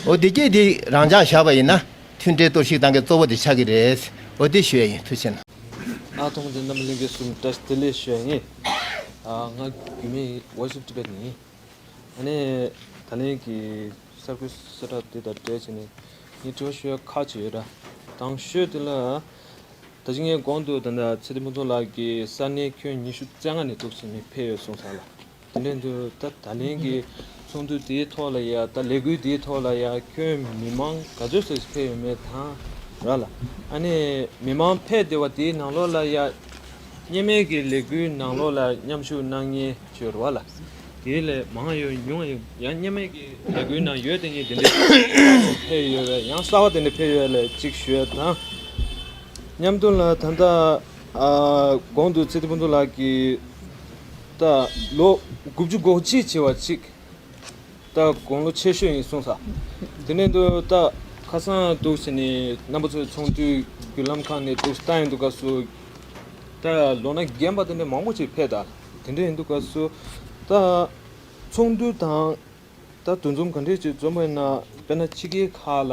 འོ་དེ་སྐད་དེ་རང་འཇགས་བཞག་པ་ཡིན་ན་མཐུན་སྒྲིལ་གཏོར་བཤིག་བཏང་མཁན་གཙོ་བོ་དེ་ཆགས་ཀྱི་རེད། འོ་དེ་ཞུ་ཡ་ཡིན། ཐུགས་རྗེ་གནང་། ཨ། ཐོག་མ་དེ་རྣམ་པ་ལྷན་རྒྱས་ཚོ་ལ་བཀྲ་ཤིས་བདེ་ལེགས་ཞུ་ཡ་ཡིན། ཨ། ང་རྒྱུད་སྨད་Voice of Tibet ནས་ཡིན། ཨ་ནི་ད་ལན་གྱི་གསར་འགོད་གསལ་བསྒྲགས་དེ་དང་འབྲེལ་བྱས་ནས་ངས་དྲི་བ་ཞུ་ཡ་ཁག་ཅིག་ཡོད་ར། དང་ཤོས་དེ་ལ། ད་ཅི་ངས་གོང་དུ་ད་ལྟ་ཚེ་བརྟན་ཕུན་ཚོགས་ལགས་ཀྱིས་ས་གནས་ཁྱོན་ཉི་ཤུ་རྩ་ལྔ་ནས་འདུག་སེ་ནས་ཕེབས་ཡོད་གསུངས་སོང་ལ། དེ་འདྲ་དུས་ད་ད་ལན་གྱི་ཚོགས་འདུ་དེའི་ཐོག་ལ་ཡ། ད་ལས་འགུལ་དེའི་ཐོག་ལ་ཡ་ཁྱོན་མི་མང་ག་ཚོད་ཙམ་ཕེབས་ཡོད་མེད་དང་ར་ལ། ཨ་ནི་མི་མང་ཕེབས་བསྡད་པ་དེའི་ནང་ལོགས་ལ་ཡ། སྔོན་མའི་གི་ལས་འགུལ་ནང་ལོགས་ལ་མཉམ་ཞུགས་གནང་མཁན་ཅིག་ཡོད་རེད་བ་ལ། དེ་ལས་མང་ཡོད་ཉུང་ཡོད། ཡང་སྔོན་མའི་གི་ལས་འགུལ་ནང་ཡོད་དེ་ངས་དེ་འདྲའི་ཕེབས་ཡོད་པས། ཡང་གསར་པ་དེ་འདྲ་ཕེབས་ཡོད་ལ་གཅིག་ཞུ་ཡ་དང་། མཉམ་དུ་ལ་ད་ལྟ་ཨ་གོང་དུ་ཚེ་བརྟན་ཕུན་ཚོགས་ལགས་ཀྱིས་ད་ལོ་དགུ་བཅུ་གོ་གཅིག་བྱས་པ་གཅིག། ད་དགུང་ལོ་ཆེ་ཤོས་ཡིན་གསུངས་ས། དེ་ནས་འདུག། ད་ཁ་སང་འདུག་སེ་ནས་རྣམ་པ་ཚོའི་ཚོགས་འདུའི་བརྒྱུད་ལམ་ཁག་ནས་འདུག་སེ་བལྟ་ཡོང་དུས་སྐབས་སུ། ད་ལོ་ན་རྒན་པ་དེ་འདྲ་མང་པོ་ཅིག་ཕེབས་ད། དེ་འདྲ་ཡིན་དུས་སྐབས་སུ། ད་ཚོགས་འདུ་དང་། ད་འདུ་འཛོམས་ག་འདྲས་ཅིག་འཛོམས་པ་ཡིན་ན། དཔེར་ན་ཕྱི་རྒྱལ་ཁག་ལ་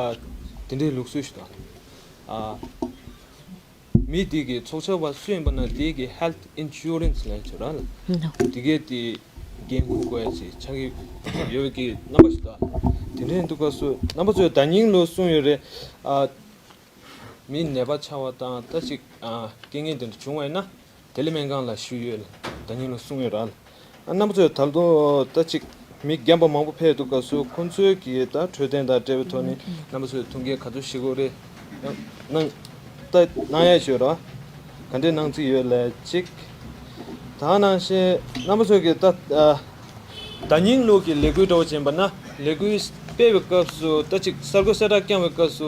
དེ་འདྲའི་ལུགས་སྲོལ་ཞིག་དང་། ཨ། མི་དེ་གི་ཚོགས་བཅར་བ་སུ་ཡིན་པ་ན་དེ་གི་health insurance ལབ་ཀྱི་ར་ལ། དེ་གའི་དེ་འགན་འཁུར་དགོས་ཡ་ཅིག་ཆགས་ཀྱི་ཡོད་པའི་གི་རྣམ་པ་ཞིག་འདུག། དེ་འདྲ་ཡིན་དུས་སྐབས་སུ་རྣམ་པ་ཚོས་ད་ནིང་ལོ་གསུངས་ཡོད་རེད། ཨ། མི་ནད་པ་ཆགས་པ་དང་ད་ཅིག་ཨ་རྐྱེན་ངན་དེ་འདྲ་བྱུང་བ་ཡིན་ན། དེ་ལས་སྨན་ཁང་ལ་ཞུས་ཡོད་ལ། ད་ནིང་ལོ་གསུངས་ཡོད་ར་ལ། ཨ། རྣམ་པ་ཚོས་ད་ལྟོ་ད་ཅིག་མི་རྒན་པ་མང་པོ་ཕེབས་འདུག་སྐབས་སུ་ཁོང་ཚོའི་གི་ད་འཕྲོད་བསྟེན་དང་འབྲེལ་བའི་ཐོག་ནས་རྣམ་པ་ཚོས་ཐུགས་འགན་ག་ཚོད་བཞེས་དགོས་རེད། གནང་། ད་གནང་ཡ་ཞུས་ར། ག་འདྲས་གནང་རྩིས་ཡོད་ལ་གཅིག། ད་ནང་བཞིན་རྣམ་པ་ཚོས་གི་ད་ཨ་ད་ནིང་ལོ་གི་ལས་འགུལ་འདྲ་བོ་བྱས་པ་ན། ལས་འགུལ་སྤེལ་བའི་སྐབས་སུ་ད་ཅིག་གསར་འགོད་གསལ་བསྒྲགས་བསྐྱངས་པའི་སྐབས་སུ་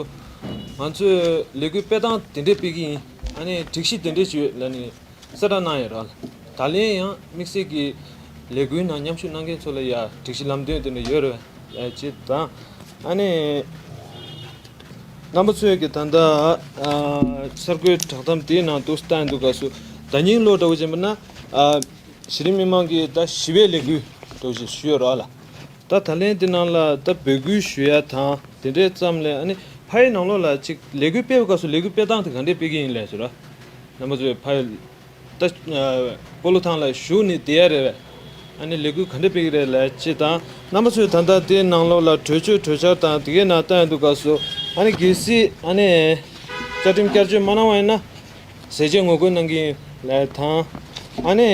ང་ཚོས་ལས་འགུལ་སྤེལ་སྟངས་དེ་འདྲས་སྤེལ་གི་ཡིན། ཨ་ནི་སྒྲིག་གཞི་དེ་འདྲས་ཅིག་ཡོད་ལབ་ནས། གསལ་བསྒྲགས་གནང་ཡོད་ར། ད་ལན་ཡང་དམིགས་བསལ་གྱི་ལས་འགུལ་ནང་མཉམ་ཞུགས་གནང་མཁན་ཚོ་ལ་ཡ་སྒྲིག་གཞི་ལམ་སྟོན་དེ་འདྲ་ཡོད་རེད་ཅེས་དང་། ཨ་ནི་རྣམ་པ་ཚོས་ཀྱི་ད་ལྟ་ཨ་གསར་འགོད་བསྒྲགས་གཏམ་དེའི་ནང་དུ་བལྟ་ཡོང་དུས་སྐབས་སུ། ད་ནིང་ལོ་འདྲ་བོ་བྱས་པ་ན། ཨ་གཞི་རིམ་མི་མང་གི་ད་ཞི་བའི་ལས་འགུལ་འདྲ་བོ་ཞིག་ཞུས་ཡོད་ར་ལ། ད་ད་ལན་དེ་ནང་ལ་ད་འབོད་སྐུལ་ཞུ་ཡ་དང་དེ་འདྲའི་ཙམ་ལས། ཨ་ནི་ཕ་ཡི་ནང་ལོགས་ལ་ཅིག་ལས་འགུལ་སྤེལ་བའི་སྐབས་སུ་ལས་འགུལ་སྤེལ་སྟངས་དེ་ག་འདྲས་སྤེལ་གྱི་ཡིན་ལབ་ཞུ་ར། རྣམ་པ་ཚོས་ཕ་ཡི་ད་སྤོ་ལོ་ཐང་ལ་བཞུགས་ནས་བསྡད་ཡ་རེད་བས། ཨ་ནི་ལས་འགུལ་ག་འདྲས་སྤེལ་གྱི་རེད་ལབ་ཅེས་དང་། རྣམ་པ་ཚོས་ད་ལྟ་དེའི་ནང་ལོགས་ལ་གྲོས་ཆོད་གྲོས་འཆར་དང་དེ་གའི་ནང་བལྟ་ཡོང་དུས་སྐབས་སུ། ཨ་ནི་གལ་སྲིད་ཨ་ནི་བཅའ་ཁྲིམས་བསྐྱར་བཅོས་མ་གནང་བ་ཡིན་ན། ཟས་བཅད་ངོ་རྒོལ་གནང་གི་ཡིན་ལབ་དང་། ཨ་ནི་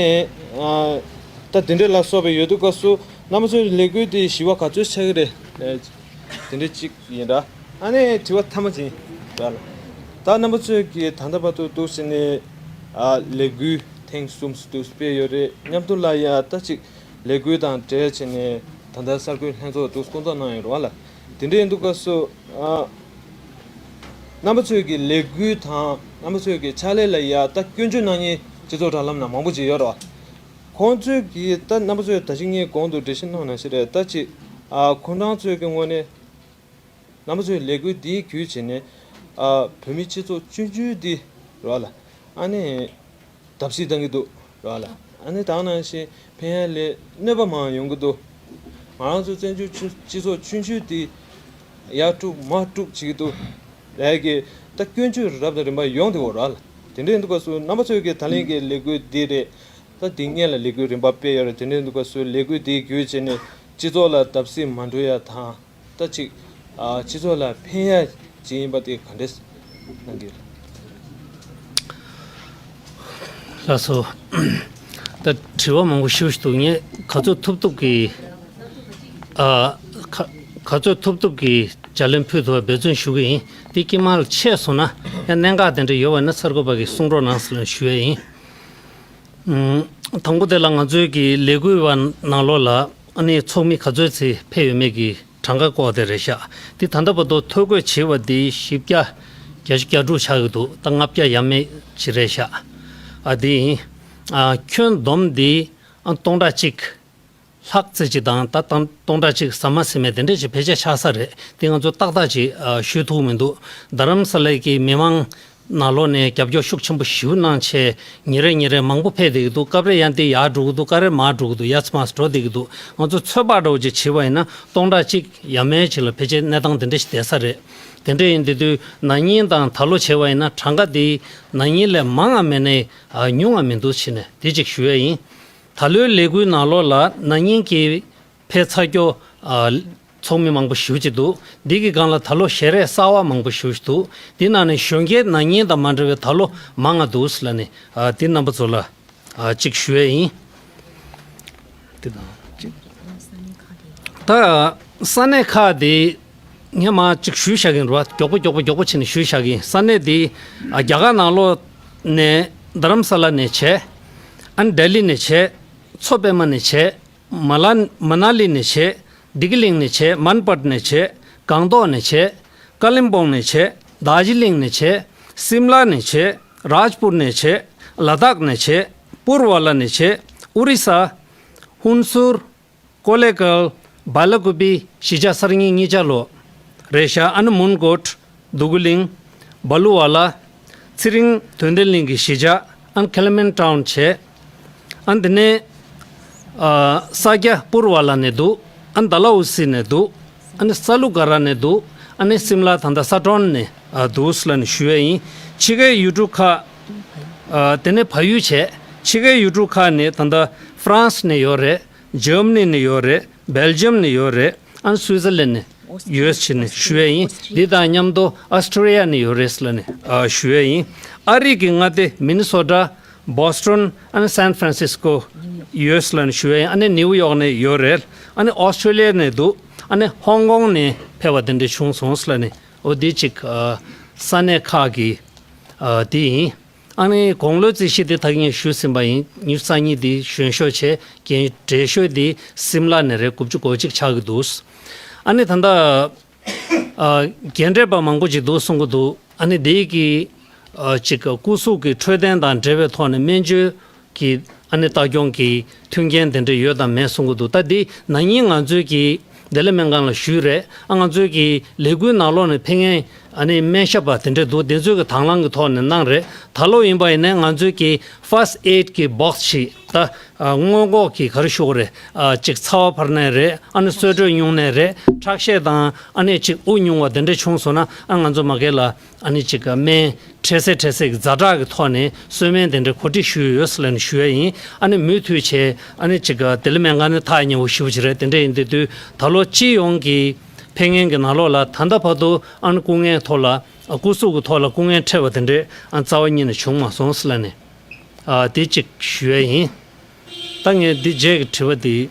ཨ་ད་དེ་འདྲ་ལ་སོགས་པ་ཡོད་དུས་སྐབས་སུ། རྣམ་པ་ཚོའི་ལས་འགུལ་དེ་ཞི་བ་ག་ཚོད་ཆགས་ཀྱི་རེད་ལབ་དེ་འདྲ་གཅིག་ཡིན་ར། ཨ་ནི་དྲི་བ་མཐའ་མ་ཅིག་ར་ལ། ད་རྣམ་པ་ཚོས་ཀྱི་ད་ལྟ་བར་དུ་འདུག་སེ་ནས་ཨ་ལས་འགུལ་ཐེངས་གསུམ་འདུག་སྤེལ་ཡོད་རེད། མཉམ་དུ་ལ་ཡ་ད་ཅིག་ལས་འགུལ་དང་འབྲེལ་བྱས་ནས་ད་ལྟ་གསར་འགོད་ལྷན་ཚོགས་འདུག་སྐོང་ཚོགས་གནང་ཡོད་རེད་བ་ལ། དེ་འདྲ་ཡིན་དུས་སྐབས་སུ། ཨ་རྣམ་པ་ཚོས་ཀྱི་ལས་འགུལ་དང་རྣམ་པ་ཚོས་ཀྱི་ཕྱག་ལས་ལ་ཡ་ད་སྐྱོན་བརྗོད་གནང་མཁན་སྤྱི་ཚོགས་དྲ་ལམ་ནང་མང་པོ་ཅིག་ཡོད་རེད་བ། ཁོང་ཚོས་ཀྱིས་ད་རྣམ་པ་ཚོས་ད་ཅི་ངས་གོང་དུ་འགྲེལ་བཤད་གནང་ནང་བཞིན་རེད། ད་ཅི་ཨ་ཁོང་རང་ཚོའི་གི་ངོས་ནས་རྣམ་པ་ཚོའི་ལས་འགུལ་འདིའི་བརྒྱུད་བྱས་ནས་ཨ་བོད་མི་སྤྱི་ཚོགས་ཆུང་ཆུང་འདི་རེད་བ་ལ། ཨ་ནི་བརྡབ་གསིག་བཏང་གི་འདུག་རེད་བ་ལ། ཨ་ནི་ད་ནང་བཞིན་ཕན་ཡ་ལས་གནོད་པ་མང་ཡོང་གི་འདུག། ང་རང་ཚོ་བཙན་བྱོལ་སྤྱི་ཚོགས་ཆུང་ཆུང་འདི་ཡར་དཀྲུག་མར་དཀྲུག་བྱེད་ཀྱི་འདུག་ལས་ཀྱི་ད་སྐྱོན་བརྗོད་རབ་དང་རིམ་པ་ཡོང་བསྡད་ཡོད་རེད་བ་ལ། དེ་འདྲ་ཡིན་དུས་སྐབས་སུ་རྣམ་པ་ཚོའི་གི་ད་ལན་གྱི་ལས་འགུལ་འདི་རེད། ད་འདི་སྔོན་ལ་ལས་འགུལ་རིམ་པ་སྤེལ་ཡོད་རེད། དེ་འདྲ་ཡིན་དུས་སྐབས་སུ་ལས་འགུལ་འདི་བརྒྱུད་བྱས་ནས་སྤྱི་ཚོགས་ལ་བརྡབ་གསིག་མ་འགྲོ་ཡ་དང་། ད་ཅིག་ཨ་སྤྱི་ཚོགས་ལ་ཕན་ཡ་ཅིག་ཡིན་པ་དེ་ག་འདྲས་གནང་གི་རེད། ལགས་སོ། ད་དྲི་བ་མང་པོ་ཞུ་ཞུ་འདུག། ངས་ག་ཚོད་ཐུབ་ཐུབ་ཀྱིས་ཨ་ག་ག་ཚོད་ཐུབ་ཐུབ་ཀྱིས་ ལྗགས་ལན་ཕུལ་ཐུབ་པ་འབད་བརྩོན་ཞུ་གི་ཡིན། དེ་དཀྱིལ་མ་ལ་ཆད་སོང་ན་ཡང་གནད་འགག་དེ་འདྲ་ཡོད་པ་ན་གསར་འགོད་པ་གིས་གསུང་རོགས་གནང་ཟེར་ཞུ་ཡས་ཡིན། ཨུམ། དང་པོ་དེ་ལ་ང་ཚོའི་གི་ལས་འགུལ་བ་ནང་ལོགས་ལ་ཨ་ནི་ཚོགས་མི་ག་ཚོད་ཙམ་ཕེབས་ཡོད་མེད་ཀྱི་གྲངས་ཀ་སྐོར་དེ་རེད་ཤག་དེ་ད་ལྟ་བར་དུ་ཐོ་འགོད་བྱས་པ་དེ་བཞི་བརྒྱ་བརྒྱད་ཅུ་གྱ་དྲུག་ཆགས་ཀྱི་འདུག་ད་ལྔ་བརྒྱ་ཡས་མས་ཅིག་རེད་ཤག་ཨ་དེ་ཡིན། ཨ་ཁྱོན་བསྡོམས་དེ་ཨ་སྟོང་ཕྲག་གཅིག་ལྷག་ཙམ་ཅིག་དང་ད་དང་སྟོང་ཕྲག་གཅིག་ཟ་མ་ཟིན་མེད་དེ་འདྲས་ཅིག་ཕལ་ཆེར་ཆགས་ས་རེད། དེ་ང་ཚོ་ཏག་ཏག་ཅིག་ཨ་ཞུ་ཐུབ་མི་འདུག་རྡ་རམ་ས་ལའི་གི་མི་མང་ནང་ལོགས་ནས་རྒྱབ་སྐྱོར་ཤུགས་ཆེན་པོ་ཞེ་པོ་གནང་བྱས་ཉིན་རེ་ཉིན་རེ་མང་པོ་ཕེབས་བསྡད་ཀྱི་འདུག་སྐབས་རེ་ཡང་དེ་ཡར་འགྲོ་གི་འདུག་སྐབས་རེ་མར་འགྲོ་གི་འདུག་ཡར་ཚུར་མར་འགྲོ་བསྡད་ཀྱི་འདུག་ང་ཚོ་ཚོད་དཔག་འདྲ་བོ་ཅིག་བྱས་པ་ཡིན་ན་སྟོང་ཕྲག་གཅིག་ཡས་མས་ཅིག་ལ་ཕལ་ཆེར་གནས་སྟངས་དེ་འདྲ་ཞིག་བསྡད་ས་རེད། དེ་འདྲ་ཡིན་དེ་དུས་ན་ནིང་དང་ད་ལོ་བྱས་པ་ཡིན་ན་གྲངས་ཀ་དེ་ན་ནིང་ལས་མང་ང་མེད་ནའི་ཨ་ཉུང་ང་མི་འདུག་བྱས་ནས་དེ་ཅིག་ཞུ་ཡས་ཡིན། ད་ལོའི་ལས་འགུལ་ནང་ལོགས་ལ་ན་ནིང་གི་ཕེབས་ཚར་རྒྱུ་ཨ་ཚོགས་མི་མང་པོ་ཞེ་པོ་ཅིག་འདུག་འདི་གི་སྒང་ལ་ད་ལོ་ཞལ་རས་གསར་པ་མང་པོ་ཞེ་པོ་ཅིག་འདུག་འདི་ནང་ནས་གཞོན་སྐྱེས་ན་ནིང་དང་མ་འདྲ་བའི་ད་ལོ་མང་ང་འདུག་ཟེར་ལབ་ནས་ཨ་འདི་རྣམ་པ་ཚོ་ལ་ཨ་ཅིག་ཞུ་ཡས་ཡིན། འདི་དང་ཅིག་ད་ས་གནས་ཁག་དེ་ངས་མ་ཅིག་ཞུས་བཞག་གིན་རེད་བ། མགྱོགས་པོ་མགྱོགས་པོ་མགྱོགས་པོ་བྱས་ནས་ཞུས་བཞག་གིན། ས་གནས་འདི་ཨ་རྒྱ་གར་ནང་ལོགས་ནས་རྡ་རམ་ས་ལ་ནས་བྱས། ཨ་ནི་ལྡི་ལི་ནས་བྱས། མཚོ་པདྨ་ནས་བྱས། མ་ལ་མ་ན་ལི་ནས་བྱས། བདེ་སྐྱིད་གླིང་ནས་བྱས། མན་པད་ནས་བྱས། སྒང་ཏོག་ནས་བྱས། ཀ་ལིམ་པོང་ནས་བྱས། དར་ཇི་ལིང་ནས་བྱས། སིམ་ལ་ནས་བྱས། རཱཇ་པུར་ནས་བྱས། ལ་དྭགས་ནས་བྱས། པུར་བ་ལ་ནས་བྱས། ཨོ་རི་ས། ཧུན་སུར། ཀོ་ལེ་གལ། སྦ་ལ་ཀུ་པི། གཞིས་ཆགས་གསར་རྙིང་གཉིས་ཆ་ལོ། རེད་ཤག་ཨ་ནི་མོན་གྷོ། འདུ་ཁུ་གླིང་། སྦ་ལུ་བ་ལ། ཚེ་རིང་དོན་ལྡན་གླིང་གི་གཞིས་ཆགས། ཨ་ནི་ཁེ་ལ་མན་ཊའུན་བྱས། ཨ་ནི་དེ་ནས་ཨ་ས་སྐྱ་པུར་བ་ལ་ནས་འདུག་ཨ་ནི་ཌལ་ཧོ་སི་ནས་འདུག་ཨ་ནི་ས་ལུ་ག་ར་ནས་འདུག་ཨ་ནི་སིམ་ལ་ད་ལྟ་ས་ཏྲོན་ནས་ཨ་འདུག་ཟེར་ལབ་ནས་ཞུ་ཡས་ཡིན། ཕྱི་རྒྱལ་ཡུལ་གྲུ་ཁག་ཨ་དེ་ནས་བལ་ཡུལ་བྱས། ཕྱི་རྒྱལ་ཡུལ་གྲུ་ཁག་ནས་ད་ལྟ་ཧྥ་རན་སི་ནས་ཡོད་རེད། འཇར་མ་ནི་ནས་ཡོད་རེད། སྦེལ་ཇམ་ནས་ཡོད་རེད། ཨ་ནི་སུའི་ཙར་ལན་ནས་ཡོད་ཟེར་ནས་ཞུ་ཡས་ཡིན། འདི་དང་མཉམ་དུ་ཨོ་སི་ཀྲི་ལི་ཡ་ནས་ཡོད་རེད་ཟེར་ནས་ཨ་ཞུ་ཡས་ཡིན། ཨ་རི་གི་མངའ་སྡེ་མི་ནི་སོ་ཊ། བོ་སི་ཊོན། ཨ་ནི་སན་ཧྥ་རན་སིས་ཀོ་ཡོད་ཟེར་ནས་ཞུ་ཡས་ཡིན། ཨ་ནི་ནིའུ་ཡོག་ནས་ཡོད་རེད། ཨ་ནི་ཨོ་སི་ཀྲི་ལི་ཡ་ནས་འདུག་ཨ་ནི་ཧོང་ཀོང་ནས་ཕེབས་པ་དེ་འདྲ་བྱུང་སོང་ཟེར་ནས། འོ་འདི་གཅིག་ཨ་ས་གནས་ཁག་གི་ཨ་དེ་ཡིན། ཨ་ནི་དགུང་ལོའི་རྩིས་གཞི་དེ་ད་གིན་ཞུས་ཟིན་པ་ཡིན། ཉི་ཤུ་རྩ་གཉིས་དེ་གཞོན་ཤོས་བྱས། རྒན་བགྲེས་ཤོས་དེ་སིམ་ལ་ནས་རེད། དགུ་བཅུ་གོ་གཅིག་ཆགས་ཀྱི་འདུག་ཨ་ནི་ད་ལྟ་ཨ་རྒན་གྲས་པ་མང་པོ་ཅིག་འདུག་གསུང་གི་འདུག་ཨ་ནི་དེ་གི་ཨ་ཅིག་སྐུ་གཟུགས་ཀྱི་འཕྲོད་བསྟེན་དང་འབྲེལ་བའི་ཐོག་ནས་སྨན་བཅོས་ཀྱི་ཨ་ནི་ལྟ་སྐྱོང་གི་མཐུན་རྐྱེན་དེ་འདྲ་ཡོད་དམ་མེད་གསུང་གི་འདུག་ད་འདི་ན་ནིང་ང་ཚོའི་གི་བདེ་ལེགས་སྨན་ཁང་ལ་ཞུས་རེད། ཨ་ང་ཚོའི་གི་ལས་འགུལ་ནང་ལོགས་ནས་ཕེབས་མཁན་ཨ་ནི་སྨན་ཞབས་པ་དེ་འདྲ་འདུག་དེ་ཚོའི་གི་དང་བླངས་ཀྱི་ཐོག་ནས་གནང་རེད། ད་ལོ་ཡིན་པ་ཡིན་ནའི་ང་ཚོའི་གི་ཧྥ་སི་ཊི་ཨེ་ཌི་གི་བོག་སི་ཞིག་ད་ཨ་སྔོན་འགོག་གི་ག་རེ་ཞུ་དགོས་རེད། ཨ་ཅིག་ཚ་བ་འཕར་ནའི་རེད། ཨ་ནི་གསོལ་དྲོད་ཉུང་ནའི་རེད། ཁྲག་ཤེད་དང་ཨ་ནི་ཅིག་དབུགས་ཉུང་བ་དེ་འདྲ་བྱུང་སོང་ན་ཨ་ང་ཚོ་མ་གི་ལ་ཨ་ནི་ཅིག་སྨན་འཕྲལ་སེལ་འཕྲལ་སེལ་གྱི་ཛ་དྲག་གི་ཐོག་ནས་གསོལ་སྨན་དེ་འདྲ་གོ་སྒྲིག་ཞུས་ཡོད་ཟེར་ལབ་ནས་ཞུ་ཡ་ཡིན། ཨ་ནི་མུ་མཐུད་བྱས་ཨ་ནི་ཅིག་བདེ་ལེགས་སྨན་ཁང་ནི་ཐག་ཉེ་བོ་ཞེ་པོ་ཅིག་རེད། དེ་འདྲ་ཡིན་དུས་དུས་ད་ལོ་སྤྱི་ཡོངས་ཀྱི་ཕེབས་མཁན་གྱི་ནང་ལོགས་ལ་ད་ལྟ་བར་དུ་ཨ་ནི་སྐུ་ངལ་ཐོག་ལ་ཨ་སྐུ་གཟུགས་ཀྱི་ཐོག་ལ་སྐུ་ངལ་འཕྲད་པ་དེ་འདྲས་ཨ་རྩ་བ་ཉིད་ནས་བྱུང་མ་སོང་ཟེར་ལབ་ནས་ཨ་དེ་ཅིག་ཞུ་ཡ་ཡིན། ད་ངས་འདི་རྗེས་ཀྱི་དྲི་བ་འདི།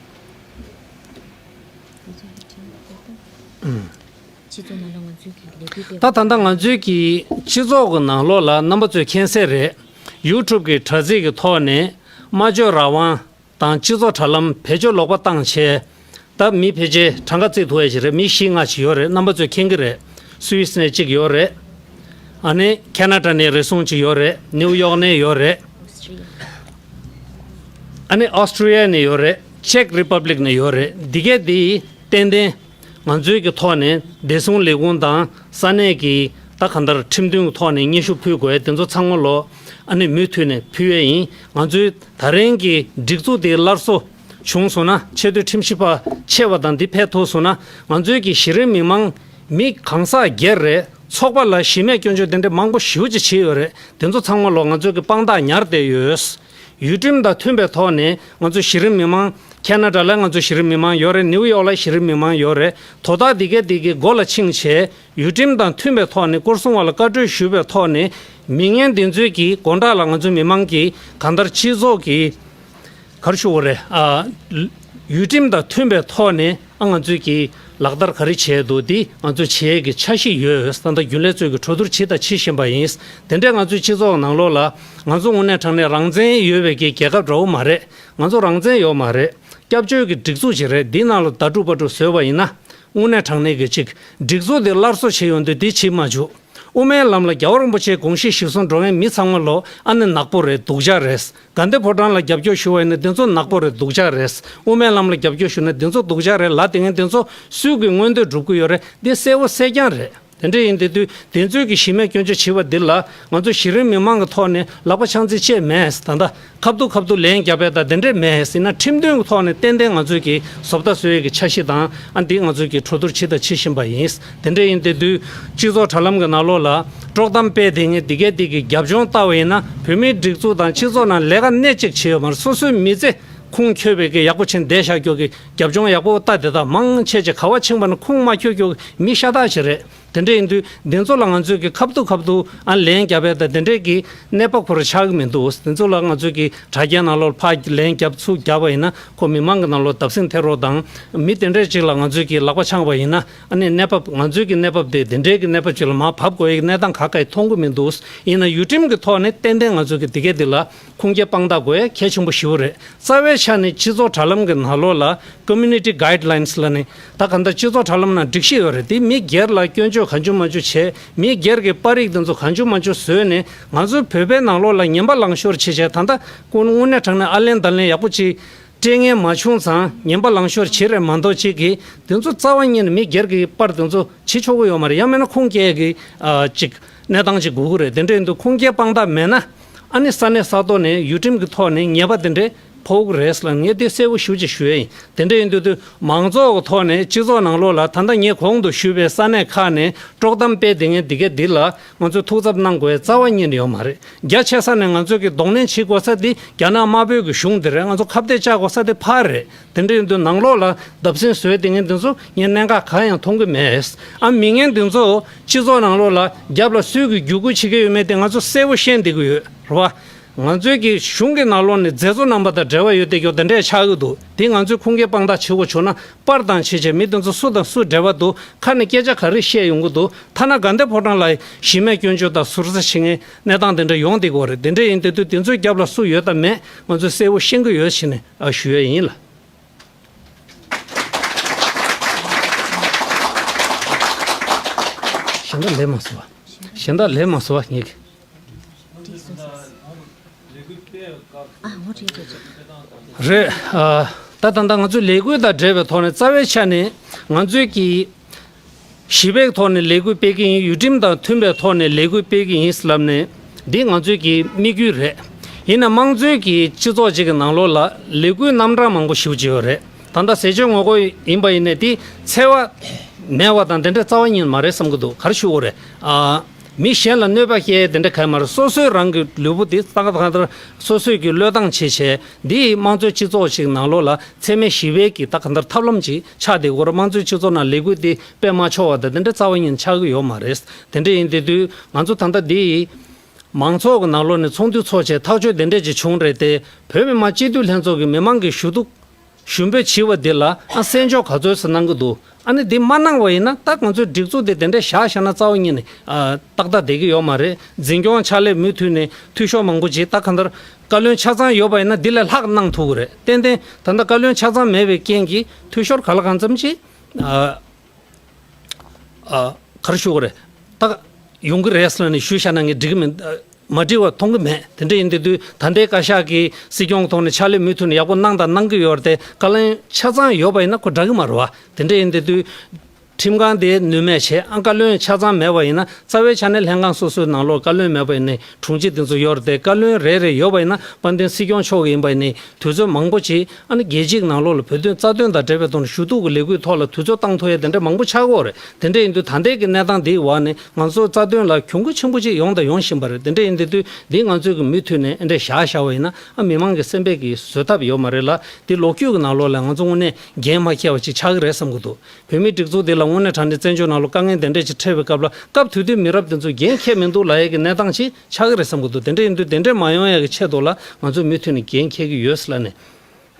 ཨུམ། སྤྱི་ཚོགས་ནང་ལ་ང་ཚོའི་གི་ལས་འགུལ་སྤེལ་ད་ད་ལྟ་ང་ཚོའི་གི་སྤྱི་ཚོགས་ཀྱི་ནང་ལོགས་ལ་རྣམ་པ་ཚོས་མཁྱེན་གསལ་རེད། ཡུ་ཊུབ་ཀྱི་དྲ་ཚིགས་ཀྱི་ཐོག་ནས་སྨྲ་བརྗོད་རང་དབང་དང་སྤྱི་ཚོགས་དྲ་ལམ་བེད་སྤྱོད་ལོག་པ་བཏང་བྱས། ད་མི་ཕལ་ཆེར་གྲངས་ཀ་བརྩི་ཐུབ་ཡ་ཞིག་རེད། མི་བཞི་ལྔ་ཞིག་ཡོད་རེད། རྣམ་པ་ཚོས་མཁྱེན་གྱི་རེད། སུད་སི་ནས་གཅིག་ཡོད་རེད། ཨ་ནི་ཁེ་ན་ཌ་ནས་རེ་ཟུང་གཅིག་ཡོད་རེད། ནིའུ་ཡོག་ནས་ཡོད་རེད། ཨ་ནི་ཨོ་སི་ཀྲི་ལི་ཡ་ནས་ཡོད་རེད། ཅེག་རི་པབ་ལིག་ནས་ཡོད་རེད། འདི་གས་འདི་ཏན་ཏན་ང་ཚོའི་གི་ཐོག་ནས་བདེ་སྲུང་ལས་ཁུངས་དང་ས་གནས་ཀྱི་ད་གང་ལྟར་ཁྲིམས་མཐུན་གྱི་ཐོག་ནས་སྙན་ཞུ་ཕུལ་དགོས། དེ་ཚོ་ཚང་མ་ལོ་ཨ་ནི་མུ་མཐུད་ནས་ཕུལ་ཡས་ཡིན། ང་ཚོའི་ད་རིང་གི་སྒྲིག་འཛུགས་དེ་སླར་གསོ་བྱུང་སོང་ན། ཆེས་མཐོའི་ཁྲིམས་ཞིབ་པ་ཆེ་བ་དང་འདི་ཕེབས་ཐུབ་སོང་ན། ང་ཚོའི་གི་གཞི་རིམ་མི་མང་མི་གང་ཟག་སྒེར་རེད། ཚོགས་པ་ལ་གཞི་མེད་སྐྱོན་བརྗོད་དེ་འདྲ་མང་པོ་ཞེ་པོ་ཅིག་བྱས་ཡོད་རེད། དེ་ཚོ་ཚང་མ་ལོ་ང་ཚོའི་གི་དཔང་རྟགས་ཉར་བསྡད་ཡོད། ཡུལ་ཁྲིམས་དང་མཐུན་པའི་ཐོག་ནས་ང་ཚོ་གཞི་རིམ་མི་མང་ཁེ་ན་ཌ་ལ་ང་ཚོ་གཞི་རིམ་མི་མང་ཡོད་རེད། ནིའུ་ཡོག་ལ་གཞི་རིམ་མི་མང་ཡོད་རེད། དོ་བདག་འདི་གས་འདི་གི་མགོ་ལ་ཕྱིན་བྱས་ཡུལ་ཁྲིམས་དང་མཐུན་པའི་ཐོག་ནས་སྐོར་སྲུང་བ་ལ་བཀའ་འཁྲོལ་ཞུས་པའི་ཐོག་ནས་མི་ངན་འདི་ཚོའི་གི་སྒོ་འགྲམ་ལ་ང་ཚོ་མི་མང་གི་གང་ལྟར་སྤྱི་ཚོགས་ཀྱི་ག་རེ་ཞུ་དགོས་རེད། ཨ། ཡུལ་ཁྲིམས་དང་མཐུན་པའི་ཐོག་ནས་ཨ་ང་ཚོས་ཀྱི་ ལག་བསྟར་ག་རེ་བྱས་འདུག་འདི་ང་ཚོས་བྱེད་ཡས་ཀྱི་འཆར་གཞི་ཡོད། ད་ལྟ་རྒྱུན་ལས་ཚོས་ཀྱི་གྲོས་བསྡུར་བྱེད་དང་བྱེད་བཞིན་པ་ཡིན། དེ་འདྲའི་ང་ཚོའི་སྤྱི་ཚོགས་ནང་ལོགས་ལ་ང་ཚོ་དངོས་གནས་དྲང་གནས་རང་བཙན་ཡོད་པའི་གི་རྒྱལ་ཁབ་འདྲ་བོ་མ་རེད། ང་ཚོ་རང་བཙན་ཡོད་མ་རེད། སྐྱབས་བཅོལ་གྱི་སྒྲིག་འཛུགས་ཅིག་རེད། འདི་ནང་ལ་ད་དཀྲུག་པ་དཀྲུག་བཟོས་པ་ཡིན་ན། དངོས་གནས་དྲང་གནས་ཀྱི་ཅིག་སྒྲིག་འཛུགས་འདི་སླར་གསོ་བྱེད་ཡོང་དུས་འདི་བྱེད་མ་བཅུག་དབུ་མའི་ལམ་ལ་རྒྱལ་བ་རིན་པོ་ཆེའི་དགོངས་གཞི་གཞིར་བཟུང་འགྲོ་མཁན་མི་ཚང་མ་ལོ་ཨ་ནི་ནག་པོ་རེད། སྡུག་ཅག་རེད། དགའ་ལྡན་ཕོ་བྲང་ལ་རྒྱབ་སྐྱོར་ཞུ་བ་ཡིན་ན་འདི་ཚོ་ནག་པོ་རེད། སྡུག་ཅག་རེད། དབུ་མའི་ལམ་ལ་རྒྱབ་སྐྱོར་ཞུ་ན་འདི་ཚོ་སྡུག་ཅག་རེད། ལ་དེ་ངན་འདི་ཚོ་སུས་ཀྱི་མངོན་འདོད་སྒྲུབ་ཀྱི་ཡོད་རེད། འདི་གསལ་བོ་གསལ་རྐྱང་རེད། དེ་འདྲ་ཡིན་དེ་དུས་དེ་ཚོས་ཀྱི་གཞི་མེད་སྐྱོན་བརྗོད་བྱས་པ་འདི་ལ་ང་ཚོ་གཞི་རིམ་མི་མང་གི་ཐོག་ནས་ལག་པ་འཆང་རྩིས་བྱས་མེད། ད་ལྟ་ཁ་བསྡུ་ཁ་བསྡུ་ལན་རྒྱབ་པའི་ད་དེ་འདྲས་མེད། ཡིན་ན་ཁྲིམས་དོན་གྱི་ཐོག་ནས་ཏན་ཏན་ང་ཚོས་ཀྱི་བཟོ་ལྟ་བཟོ་ཡས་ཀྱི་འཆར་གཞི་དང་ཨ་འདི་ང་ཚོས་ཀྱི་གྲོས་བསྡུར་བྱེད་དང་བྱེད་བཞིན་པ་ཡིན། དེ་འདྲ་ཡིན་དེ་དུས་སྤྱི་ཚོགས་དྲ་ལམ་གྱི་ནང་ལོགས་ལ་དཀྲོག་གཏམ་སྤེལ་དེ་ངས་འདི་གས་འདི་གི་རྒྱབ་ལྗོངས་ལྟ་བ་ཡིན་ན་བོད་མིའི་སྒྲིག་འཛུགས་དང་སྤྱི་ཚོགས་ནང་ལས་ཀ་སྣེ་གཅིག་བྱས་ཡོད་མ་རེད། སོ་སོའི་མི་ཚེ་ཁུངས་འཁྱོལ་བའི་གི་ཡག་པོ་བྱས་བསྡད་བཞག་རྒྱུ་གི་རྒྱབ་ལྗོངས་ཡག་པོ་ལྟ་དེ་དག་མང་ཆེ་ཆེ་ག་བ་ཕྱིན་པ་ན་ཁུངས་མ་འཁྱོལ་རྒྱུ་གི་མི་ཤ་སྟག་ཞིག་རེད། དེ་འདྲ་ཡིན་དུས་འདི་ཚོ་ལ་ང་ཚོས་ཀྱི་ཁ་བསྡུ་ཁ་བསྡུ་ཨ་ལན་རྒྱབ་པའི་ད་དེ་འདྲའི་གི་གནས་བབ་ཁོ་རང་ཆགས་ཀྱི་མི་འདུག་འདི་ཚོ་ལ་ང་ཚོས་ཀྱི་དྲ་རྒྱའི་ནང་ལོགས་ཕར་ལན་རྒྱབ་ཚུར་རྒྱབ་པ་ཡིན་ན་ཁོ་མི་མང་གི་ནང་ལོགས་བརྡབ་གསིག་ཐེབས་རོགས་དང་། མི་དེ་འདྲའི་ཅིག་ལ་ང་ཚོས་ཀྱི་ལག་པ་འཆང་བ་ཡིན་ན་ཨ་ནི་གནས་བབ་ང་ཚོས་ཀྱི་གནས་བབ་དེ་དེ་འདྲའི་གི་གནས་བབ་ཅིག་ལ་མར་བབས་དགོས་ཡ་གི་གནས་སྟངས་ག་ག་མཐོང་གི་མི་འདུག་ཡིན་ན་ཡུལ་ཁྲིམས་ཀྱི་ཐོག་ནས་ཏན་ཏན་ང་ཚོས་ཀྱི་དེ་གས་དེ་ལ་ཁུངས་སྐྱེལ་དཔང་རྟགས་དགོས་ཡ་གལ་ཆེན་པོ་ཞེ་པོ་རེད། རྩ་བའི་ཆ་ནས་སྤྱི་ཚོགས་དྲ་ལམ་གྱི་ནང་ལོགས་ལ་Community Guidelines ལ་ནི་ད་ག་འདྲ་སྤྱི་ཚོགས་དྲ་ལམ་ནང་སྒྲིག་གཞི་ཡོད་རེད། དེ་མི་སྒེར་ལ་སྐྱོན་བརྗོད་གང་བྱུང་མང་བྱུང་བྱས། མི་སྒེར་གྱི་པར་རིས་དེ་ཚོ་གང་བྱུང་མང་བྱུང་བཟོས་ནས་ང་ཚོའི་བོད་པའི་ནང་ལོགས་ལ་ངན་པ་ལངས་ཤོར་བྱེད་བྱས། ད་ལྟ་ཁོང་དངོས་གནས་དྲང་གནས་ཨ་ལན་ད་ལན་ཡག་པོ་ཅིག་སྤྲད་མཁན་མ་བྱུང་ཙང་ངན་པ་ལངས་ཤོར་བྱེད་རེད་མ་གཏོགས་ཅིག་གིས་དེ་ཚོ་རྩ་བ་ཉིད་ནས་མི་སྒེར་གྱི་པར་དེ་ཚོ་བྱེད་ཆོག་གི་ཡོད་མ་རེད། ཡང་མིན་ན་ཁུངས་སྐྱེལ་གྱི་ཨ་ཅིག་གནས་སྟངས་ཅིག་དགོས་ཀྱི་རེད། དེ་འདྲ་ཡིན་དུས་ཁུངས་སྐྱེལ་དཔང་རྟགས་མེད་ན། ཨ་ནི་ས་གནས་ས་ཐོག་ནས་ཡུལ་ཁྲིམས་ཀྱི་ཐོག་ནས་ཉེས་པ་དེ་འདྲའི་ཕོག་གི་རེད་ཟེར་ལ་ངས་དེ་གསལ་པོ་ཞེ་པོ་ཅིག་ཞུ་ཡ་ཡིན། དེ་འདྲ་ཡིན་དུས་དུས་མང་ཚོགས་ཀྱི་ཐོག་ནས་སྤྱི་ཚོགས་ནང་ལོགས་ལ་ད་ལྟ་ངས་གོང་དུ་ཞུས་པའི་ས་གནས་ཁག་ནས་དཀྲོག་གཏམ་སྤེལ་བསྡད་མཁན་འདི་གས་འདི་ལ་ང་ཚོས་ཐུགས་འཚབ་གནང་དགོས་ཡ་རྩ་བ་ཉིད་ནས་ཡོད་མ་རེད། རྒྱ་ཆེ་ས་ནས་ང་ཚོས་ཀྱི་གདོང་ལེན་བྱེད་དགོས་ས་འདི་རྒྱ་ནག་དམར་པོའི་གི་གཞུང་འདི་རེད། ང་ཚོ་ཁ་གཏད་བཅག་དགོས་ས་འདི་ཕར་རེད། དེ་འདྲ་ཡིན་དུས་ནང་ལོགས་ལ་བརྡབ་གསིག་བཟོས་བསྡད་མཁན་འདི་ཚོ་ངས་གནད་འགག་གང་ཡང་མཐོང་གི་མེད། ཨ་མི་ངན་འདི་ཚོ་སྤྱི་ཚོགས་ནང་ལོགས་ལ་རྒྱབ་ལ་སུས་ཀྱི་བརྒྱུད་སྐུལ་བྱེད་ཀྱི་ཡོད་མེད་དེ་ང་ཚོ་གསལ་པོ་ཤེས་བསྡད་ཀྱི་ཡོད་རེད་བ། ང་ཚོའི་གི་གཞུང་གི་ནང་ལོགས་ནས་མཛད་གཙོ་རྣམ་པ་དང་འབྲེལ་བ་ཡོད་བསྡད་ཀྱོག་དེ་འདྲས་ཆགས་ཀྱི་འདུག་དེ་ང་ཚོས་ཁུངས་སྐྱེལ་དཔང་རྟགས་བྱེད་དགོས་བྱུང་ན་པར་དང་བྱས་བྱས་མི་དེ་ཚོ་སུ་དང་སུ་འབྲེལ་བ་འདུག་ཁ་ནས་སྐད་ཆ་ག་རེ་བཤད་ཡོང་གི་འདུག་ཐ་ན་དགའ་ལྡན་ཕོ་བྲང་ལ་གཞི་མེད་སྐྱོན་བརྗོད་དང་ཟུར་ཟ་བྱེད་མཁན་གནས་སྟངས་དེ་འདྲ་ཡོང་བསྡད་ཀྱི་ཡོད་རེད། དེ་འདྲ་ཡིན་དུས་དེ་ཚོའི་རྒྱབ་ལ་སུ་ཡོད་དང་མེད་ང་ཚོས་གསལ་པོ་ཤེས་ཀྱི་ཡོད་ཟེར་ནས་ཨ་ཞུ་ཡས་ཡིན་ལ། གཞན་དག་ལས་མ་སོ་བ། གཞན་དག་ལས་མ་སོ་བ་ངེད་ཀྱི། རེད། ཨ། ད་ད་ལྟ་ང་ཚོས་ལས་འགུལ་དང་འབྲེལ་བའི་ཐོག་ནས་རྩ་བའི་ཆ་ནས་ང་ཚོས་ཀྱི་ཞི་བའི་ཐོག་ནས་ལས་འགུལ་སྤེལ་གྱི་ཡིན། ཡུལ་ཁྲིམས་དང་མཐུན་པའི་ཐོག་ནས་ལས་འགུལ་སྤེལ་གྱི་ཡིན་ལབ་ནས་འདི་ང་ཚོའི་ཀྱི་དམིགས་ཡུལ་རེད། ཡིན་ན་དམངས་གཙོའི་ཀྱི་སྤྱི་ཚོགས་ཅིག་གི་ནང་ལོགས་ལ་ལས་འགུལ་རྣམ་གྲངས་མང་པོ་ཞེ་པོ་ཅིག་ཡོད་རེད། ད་ལྟ་ཟས་སྤྱོད་ངོ་རྒོལ་ཡིན་པ་ཡིན་ནའི་དེ་འཚེ་བ་མེད་པ་དང་དེ་འདྲ་རྩ་བ་ཉིད་མ་རེད་བསམ་གྱི་འདུག་ག་རེ་ཞུ་དགོས་རེད། ཨ། མི་གཞན་ལ་གནོད་པ་བསྐྱལ་དེ་འདྲ་གང་མ་རེད། སོ་སོའི་རང་གི་ལུས་པོ་འདི་ཏག་ཏག་ཏག་སོ་སོས་ཀྱི་བློས་བཏང་བྱས་བྱས་འདི་དམངས་གཙོའི་སྤྱི་ཚོགས་ཤིག་ནང་ལོགས་ལ་འཚེ་མེད་ཞི་བའི་གི་ད་ག་འདྲ་ཐབས་ལམ་ཅིག་ཆགས་བསྡད་ཀྱི་ཡོད་རེད། དམངས་གཙོའི་སྤྱི་ཚོགས་ནང་ལས་འགུལ་འདི་སྤེལ་མ་ཆོག་པ་དང་དེ་འདྲ་རྩ་བ་ཉིད་ཆགས་ཀྱི་ཡོད་མ་རེད། དེ་འདྲ་ཡིན་དེ་དུས་ང་ཚོ་ད་ལྟ་འདི་མང་ཚོགས་ཀྱི་ནང་ལོགས་ནས་ཚོགས་འདུ་ཚོགས་བྱས་ཐག་གཅོད་དེ་འདྲ་ཅིག་བྱུང་རེད་དེ། བོད་མི་མང་སྤྱི་འཐུས་ལྷན་ཚོགས་ཀྱི་མི་མང་གི་ཞུ་གཏུག་ཞུ་འབོད་བྱས་པ་འདི་ལ་ཨ་གསན་འཇོག་ག་ཚོད་ཙམ་གནང་གི་འདུག་ཨ་ནི་འདི་མ་གནང་བ་ཡིན་ན་ད་ང་ཚོའི་སྒྲིག་འཛུགས་འདི་དེ་འདྲ་བཞག་བཞག་ན་རྩ་བ་ཉིད་ནས་ཨ་ཏག་ཏག་བསྡད་ཀྱི་ཡོད་མ་རེད། འཛིན་སྐྱོང་ཕྱག་ལས་མུ་མཐུད་ནས་འཐུས་ཤོར་མང་པོ་ཅིག་ད་གང་ལྟར་བཀའ་བློན་ཆ་ཚང་ཡོད་པ་ཡིན་ན་འདི་ལས་ལྷག་གནང་ཐུབ་ཀྱི་རེད། ཏན་ཏན་ད་ལྟ་བཀའ་བློན་ཆ་ཚང་མེད་པའི་རྐྱེན་གྱིས་འཐུས་ཤོར་ག་ལ་གང་འཚམ་ཅིག་ཨ་ཨ་ག་རེ་ཞུ་དགོས་རེད། ད་ཡོང་གི་རེད་ཟེར་ནས་ཞུས་བཞག་ན་ངས་འགྲིག་གི་མིན། མ་འགྲིག་པ་མཐོང་གི་མེད། དེ་འདྲ་ཡིན་དུས་དུས་ད་ལྟའི་བཀའ་ཤག་གིས་སྲིད་སྐྱོང་གི་ཐོག་ནས་ཕྱག་ལས་མུ་མཐུད་ནས་ཡག་པོ་གནང་དང་གནང་གི་ཡོད་རེད་དེ། བཀའ་བློན་ཆ་ཚང་ཡོད་པ་ཡིན་ན་ཁོ་འདྲ་གི་མ་རེད་བ། དེ་འདྲ་ཡིན་དུས་དུས་ཁྲིམས་ཁང་དེ་ནུས་མེད་བྱས། ཨ་བཀའ་བློན་ཆ་ཚང་མེད་པ་ཡིན་ན་རྩ་བའི་ཆ་ནས་ལྷན་ཁང་སོ་སོའི་ནང་ལོགས་བཀའ་བློན་མེད་པ་ཡིན་ནའི་དྲུང་ཆེ་དེ་ཚོ་ཡོད་རེད་དེ། བཀའ་བློན་རེ་རེ་ཡོད་པ་ཡིན་ན་དཔལ་ལྡན་སྲིད་སྐྱོང་མཆོག་གི་ཡིན་པ་ཡིན་ནའི་དུས་ཚོད་མང་པོ་ཅིག་ཨ་ནི་རྒྱལ་སྤྱིའི་ནང་ལོགས་ལ་བོད་དོན་རྩ་དོན་དང་འབྲེལ་བའི་ཐོག་ནས་ཞུ་གཏུག་གི་ལས་འགུལ་ཐོག་ལ་དུས་ཚོད་བཏང་ཐུབ་ཡས་དེ་འདྲ་མང་པོ་ཆགས་ཀྱི་ཡོད་རེད། དེ་འདྲ་ཡིན་དུས་ད་ལྟའི་གི་གནས་སྟངས་འདིའི་འོག་ནས་ང་ཚོ་རྩ་དོན་ལ་གྱོང་གུད་ཆེན་པོ་ཅིག་ཡོང་དང་ཡོང་བཞིན་པ་རེད། དེ་འདྲ་ཡིན་དུས་དུས་འདི་ང་ཚོའི་གི་མུ་མཐུད་ནས་ཨེ་འདྲ་བཞག་བཞག་པ་ཡིན་ན་ཨ་མི་མང་གི་སེམས་པའི་གི་བཟོད་ཐབས་ཡོད་མ་རེད་ལ། འདི་ལོ་རྒྱུས་ཀྱི་ནང་ལོགས་ལ་ང་ཚོ་དངོས་གནས་འགན་མ་འཁྱེར་བ་ཅིག་ཆགས་ཀྱི་རེད་བསམ་གྱི་འདུག་བོད་མིའི་སྒྲིག་འཛུགས་འདི་ལ་དངོས་གནས་དྲང་གནས་བཙན་བྱོལ་ནང་ལ་དཀའ་ངལ་དེ་འདྲ་ཅིག་འཕྲད་པའི་སྐབས་ལ་སྐབས་དེ་དུས་མི་རབས་དེ་ཚོས་འགན་འཁྱེར་མི་འདུག་ལབ་ཡས་ཀྱི་གནས་སྟངས་ཅིག་ཆགས་ཀྱི་རེད་བསམ་གྱི་འདུག་དེ་འདྲ་ཡིན་དུས་དེ་འདྲ་མ་ཡོང་ཡས་ཀྱི་ཆེད་དུ་ལ་ང་ཚོས་མུ་མཐུད་ནས་འགན་འཁྱེར་གྱི་ཡོད་ཟེར་ལབ་ནས་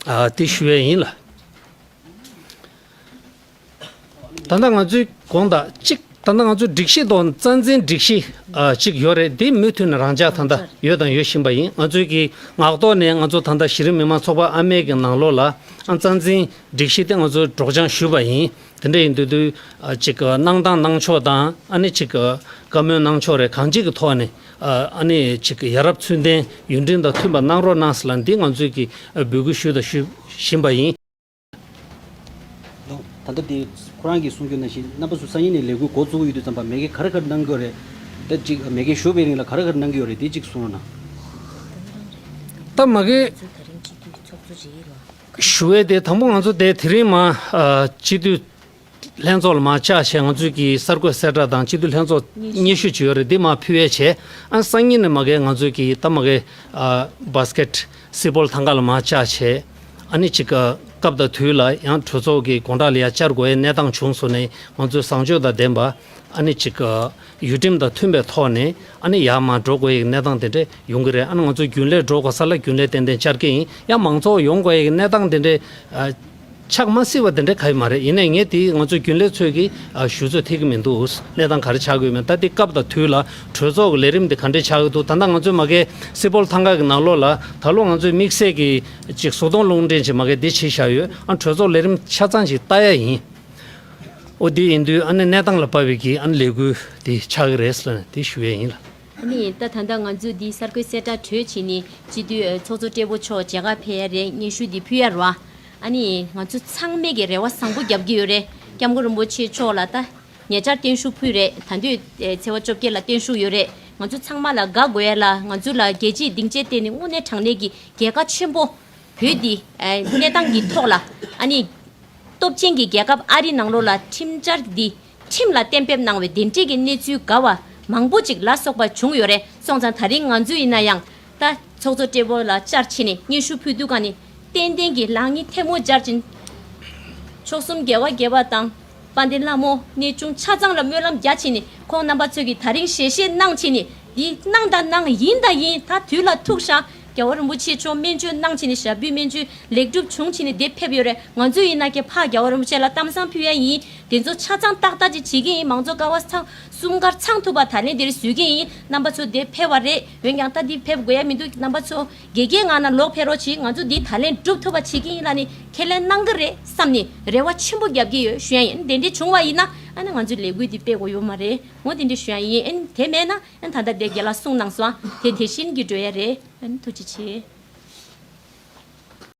ཨ་དེ་ཞུ་ཡས་ཡིན་ལ། ད་ལྟ་ང་ཚོའི་དགོངས་དག་གཅིག་ད་ལྟ་ང་ཚོ་སྒྲིག་གཞི་དང་རྩ་འཛིན་སྒྲིག་གཞི་ཨ་གཅིག་ཡོད་རེད། འདི་མུ་མཐུད་ནས་རང་འཇགས་ད་ལྟ་ཡོད་དང་ཡོད་བཞིན་པ་ཡིན། ང་ཚོའི་གི་ངག་ཐོག་ནས་ང་ཚོ་ད་ལྟ་གཞི་རིམ་མི་མང་ཚོགས་པ་ཨ་མའི་གི་ནང་ལོགས་ལ་ཨ་རྩ་འཛིན་སྒྲིག་གཞི་དེ་ང་ཚོས་སྒྲོག་སྦྱང་ཞུས་པ་ཡིན། དེ་འདྲ་ཡིན་དུས་དུས་ཨ་གཅིག་གི་གནང་སྟངས་གནང་ཕྱོགས་དང་ཨ་ནི་གཅིག་གི་བཀའ་མོལ་གནང་ཕྱོགས་རེད། གང་ཅིའི་གི་ཐོག་ནས་ཨ་ནི་གཅིག་གི་ཡ་རབས་ཚུལ་ལྡན་ཡུན་རིང་དང་མཐུན་པ་གནང་རོགས་གནང་ཟེར་ལ་འདི་ང་ཚོས་གི་འབོད་སྐུལ་ཞུས་དང་ཞུ་བཞིན་པ་ཡིན། ད་ལྟ་དེ་ཁོ་རང་གིས་གསུང་རྒྱུ་ནང་བཞིན་རྣམ་པ་ཚོ་སང་ཉིན་ནས་ལས་འགུལ་འགོ་བཙུགས་ཡོད་དུས་ཙམ་པ་མ་གི་ག་རེ་ག་རེ་གནང་གི་ཡོད་རེད། ད་ཅིག་མ་གི་ཞུ་བའི་རིང་ལ་ག་རེ་ག་རེ་གནང་གི་ཡོད་རེད། དེ་ཅིག་གསུང་རོགས་གནང་། ད་མ་གི་ཞུ་བའི་དེ་དང་པོ་ང་ཚོ་དེ་དེ་རིང་མ་ཨ་སྤྱི་འཐུས་ལྷན་ཚོགས་ལ་མ་བཅར་བྱས། ང་ཚོས་ཀྱི་གསར་འགོད་གསལ་བསྒྲགས་དང་སྤྱི་འཐུས་ལྷན་ཚོགས་སྙན་ཞུ་ཅིག་ཡོད་རེད། འདི་མ་ཕུལ་ཡས་བྱས། ཨ་སང་ཉིན་ནས་མ་གི་ང་ཚོས་ཀྱི་ད་མ་གི་ཨ་བྷ་སི་ཀེ་ཊི་སི་པོལ་ཐང་ག་ལ་མ་བཅར་བྱས། ཨ་ནི་ཅིག་སྐབས་དང་དུས་ལ་ཡང་གྲོས་ཚོགས་ཀྱི་དགོང་དག་ལ་ཡང་བཅར་དགོས་ཡའི་གནས་སྟངས་བྱུང་སོང་ནས་ང་ཚོས་བཟང་སྤྱོད་དང་ལྡན་པ་ཨ་ནི་ཅིག་ཡུལ་ཁྲིམས་དང་མཐུན་པའི་ཐོག་ནས་ཨ་ནི་ཡར་མར་འགྲོ་དགོས་ཡའི་གནས་སྟངས་དེ་འདྲ་ཡོང་གི་རེད། ཨ་ནི་ང་ཚོ་རྒྱུན་ལས་འགྲོ་དགོས་ས་ལ་རྒྱུན་ལས་ཏན་ཏན་བཅར་གྱི་ཡིན། ཡང་མང་ཚོགས་ཡོང་དགོས་ཡའི་གནས་སྟངས་དེ་འདྲ་ཨ་ཆགས་མ་སྲིད་པ་དེ་འདྲ་ག་ཡི་མ་རེད། ཡིན་ནའི་ངས་དེ་ང་ཚོ་རྒྱུན་ལས་ཚོས་ཀྱི་ཨ་ཞུ་ཚོད་ཐིག་གི་མི་འདུག་གནས་སྟངས་ག་རེ་ཆགས་ཀྱི་ཡོད་མེད། ད་དེ་སྐབས་དང་དུས་ལ་གྲོས་ཚོགས་ཀྱི་ལས་རིམ་དེ་ག་འདྲས་ཆགས་ཀྱི་འདུག་ད་ལྟ་ང་ཚོས་མ་གི་སི་པོལ་ཐང་ག་གི་ནང་ལོགས་ལ་ད་ལོ་ང་ཚོས་དམིགས་བསལ་གྱི་ཅིག་བཟོ་གཏོང་རླུང་འཕྲིན་ཅིག་མ་གི་འདི་བྱས་བཞག་ཡོད། ཨ་གྲོས་ཚོགས་ལས་རིམ་ཆ་ཚང་ཅིག་ལྟ་ཡ་ཡིན། ཨོ་དེ་ཡིན་དུས་ཨ་ནི་གནས་སྟངས་ལ་དཔག་པའི་གི་ཨ་ནི་ལས་འགུལ་དེ་ཆགས་ཀྱི་རེད་ཟེར་ནས་དེ་ཞུ་ཡས་ཡིན་ལ། ཨ་ནི་ད་ད་ལྟ་ང་ཚོས་འདི་གསར་འགོད་གསལ་བསྒྲགས་གྲོལ་བྱས་ནས་སྤྱི་འཐུས་ཚོགས་གཙོ་སྦྲེལ་པོ་མཆོག་མཇལ་ཁ་ཕེབས་ཡ་རེད། སྙན་ཞུ་འདི་ཕུལ་ཡ་རེད་བ། ཨ་ནི་ང་ཚོ་ཚང་མས་ཀྱི་རེ་བ་བཟང་པོ་རྒྱབ་ཀྱི་ཡོད་རེད། སྐྱབས་མགོན་རིན་པོ་ཆེ་མཆོག་ལ་ད་ཉེ་ཆར་བརྟན་བཞུགས་ཕུལ་རེད། ད་དུས་ཚེས་པ་བཅོ་བརྒྱད་ལ་བརྟན་བཞུགས་ཡོད་རེད། ང་ཚོ་ཚང་མ་ལ་དགའ་དགོས་ཡ་ལ་ང་ཚོ་ལ་རྒྱལ་སྤྱིའི་སྡིངས་ཆའི་སྟེང་ནས་དངོས་གནས་དྲང་གནས་ཀྱི་རྒྱལ་ཁ་ཆེན་པོ་བོད་འདི་གནས་སྟངས་ཀྱི་ཐོག་ལ་ཨ་ནི། སྟོབས་ཆེན་གྱི་རྒྱལ་ཁབ་ཨ་རིའི་ནང་ལོགས་ལ་ཁྲིམས་འཆར་འདི་ཁྲིམས་ལ་གཏན་འབེབས་གནང་བའི་དེ་འདྲས་ཀྱི་གནས་ཚུལ་ག་བ་མང་པོ་ཅིག་ལ་སོགས་པ་བྱུང་ཡོད་རེད། སོང་ཙང་ད་རིང་ང་ཚོ་ཡིན་ན་ཡང་ད་ཚོགས་གཙོ་སྦྲེལ་པོ་ལ་བཅར་ཕྱིན་ནས་སྙན་ཞུ་ཕུལ་དུས་ག་ནས་ཏན་ཏན་གྱི་ལག་གཉིས་ཐལ་མོ་སྦྱར་ཕྱིན། མཆོག་གསུམ་རྒྱལ་བ་དགྱེས་པ་དང་། དཔལ་ལྡན་ལྷ་མོ་གནས་ཆུང་ཆ་ཚང་ལ་སྨོན་ལམ་རྒྱག་ཕྱིན་ནས་ཁོང་རྣམ་པ་ཚོས་ཀྱིས་ད་རིང་ཞལ་བཞེས་གནང་ཕྱིན་ནས་འདི་གནང་དང་གནང་ཡིན་དང་ཡིན། ད་དུས་ལ་ཐུག་ཤག་རྒྱལ་བ་རིན་པོ་ཆེ་མཆོག་སྨན་བཅོས་གནང་ཕྱིན་ནས་ཞབས་པུས་སྨན་བཅོས་ལེགས་གྲུབ་བྱུང་ཕྱིན་ནས་འདིར་ཕེབས་ཡོད་རེད། ང་ཚོ་ཡིན་ན་ཀྱེ་ཕ་རྒྱལ་བ་རིན་པོ་ཆེ་ལ་གཏམ་བཟང་ཕུལ་ཡ་ཡིན། དེ་ཚོ་ཆ་ཚང་ཏག་ཏག་ཅིག་བྱེད་ཀྱི་ཡིན། མང་གཙོ་ཀ་བ་ཚང་གསུམ་ཀར་ཚང་ཐུབ་པ་ད་ལན་འདིར་བཟོས་ཀྱི་ཡིན། རྣམ་པ་ཚོ་འདིར་ཕེབས་པ་རེད། འོན་ཀྱང་ད་འདི་ཕེབས་དགོས་ཡ་མི་འདུག་རྣམ་པ་ཚོ་དགེ་རྒན་ངང་ན་ལོག་ཕེབས་རོགས་གྱིས། ང་ཚོ་འདི་ད་ལན་སྒྲུབ་ཐུབ་པ་བྱེད་ཀྱི་ཡིན་ལ་ནི་ཁས་ལེན་གནང་གི་རེད་བསམ་ནས་རེ་བ་ཆེན་པོ་རྒྱབ་ཀྱི་ཡོད་ཞུ་ཡ་ཡིན། དེ་འདྲ་བྱུང་བ་ཡིན་ན་ཨ་ནི་ང་ཚོའི་ལས་འགུལ་འདི་སྤེལ་དགོས་ཡོད་མ་རེད། འོ་དེ་འདྲ་ཞུ་ཡ་ཡིན། ཨ་ནི་དེ་མེད་ན་ཨ་ནི་ད་ལྟ་དེ་རྒན་ལགས་གསུངས་གནང་སོང་། དེ་དེ་བཞིན་གྱི་འགྲོ་ཡ་རེད། ཨ་ནི་ཐུགས་རྗེ་ཆེ།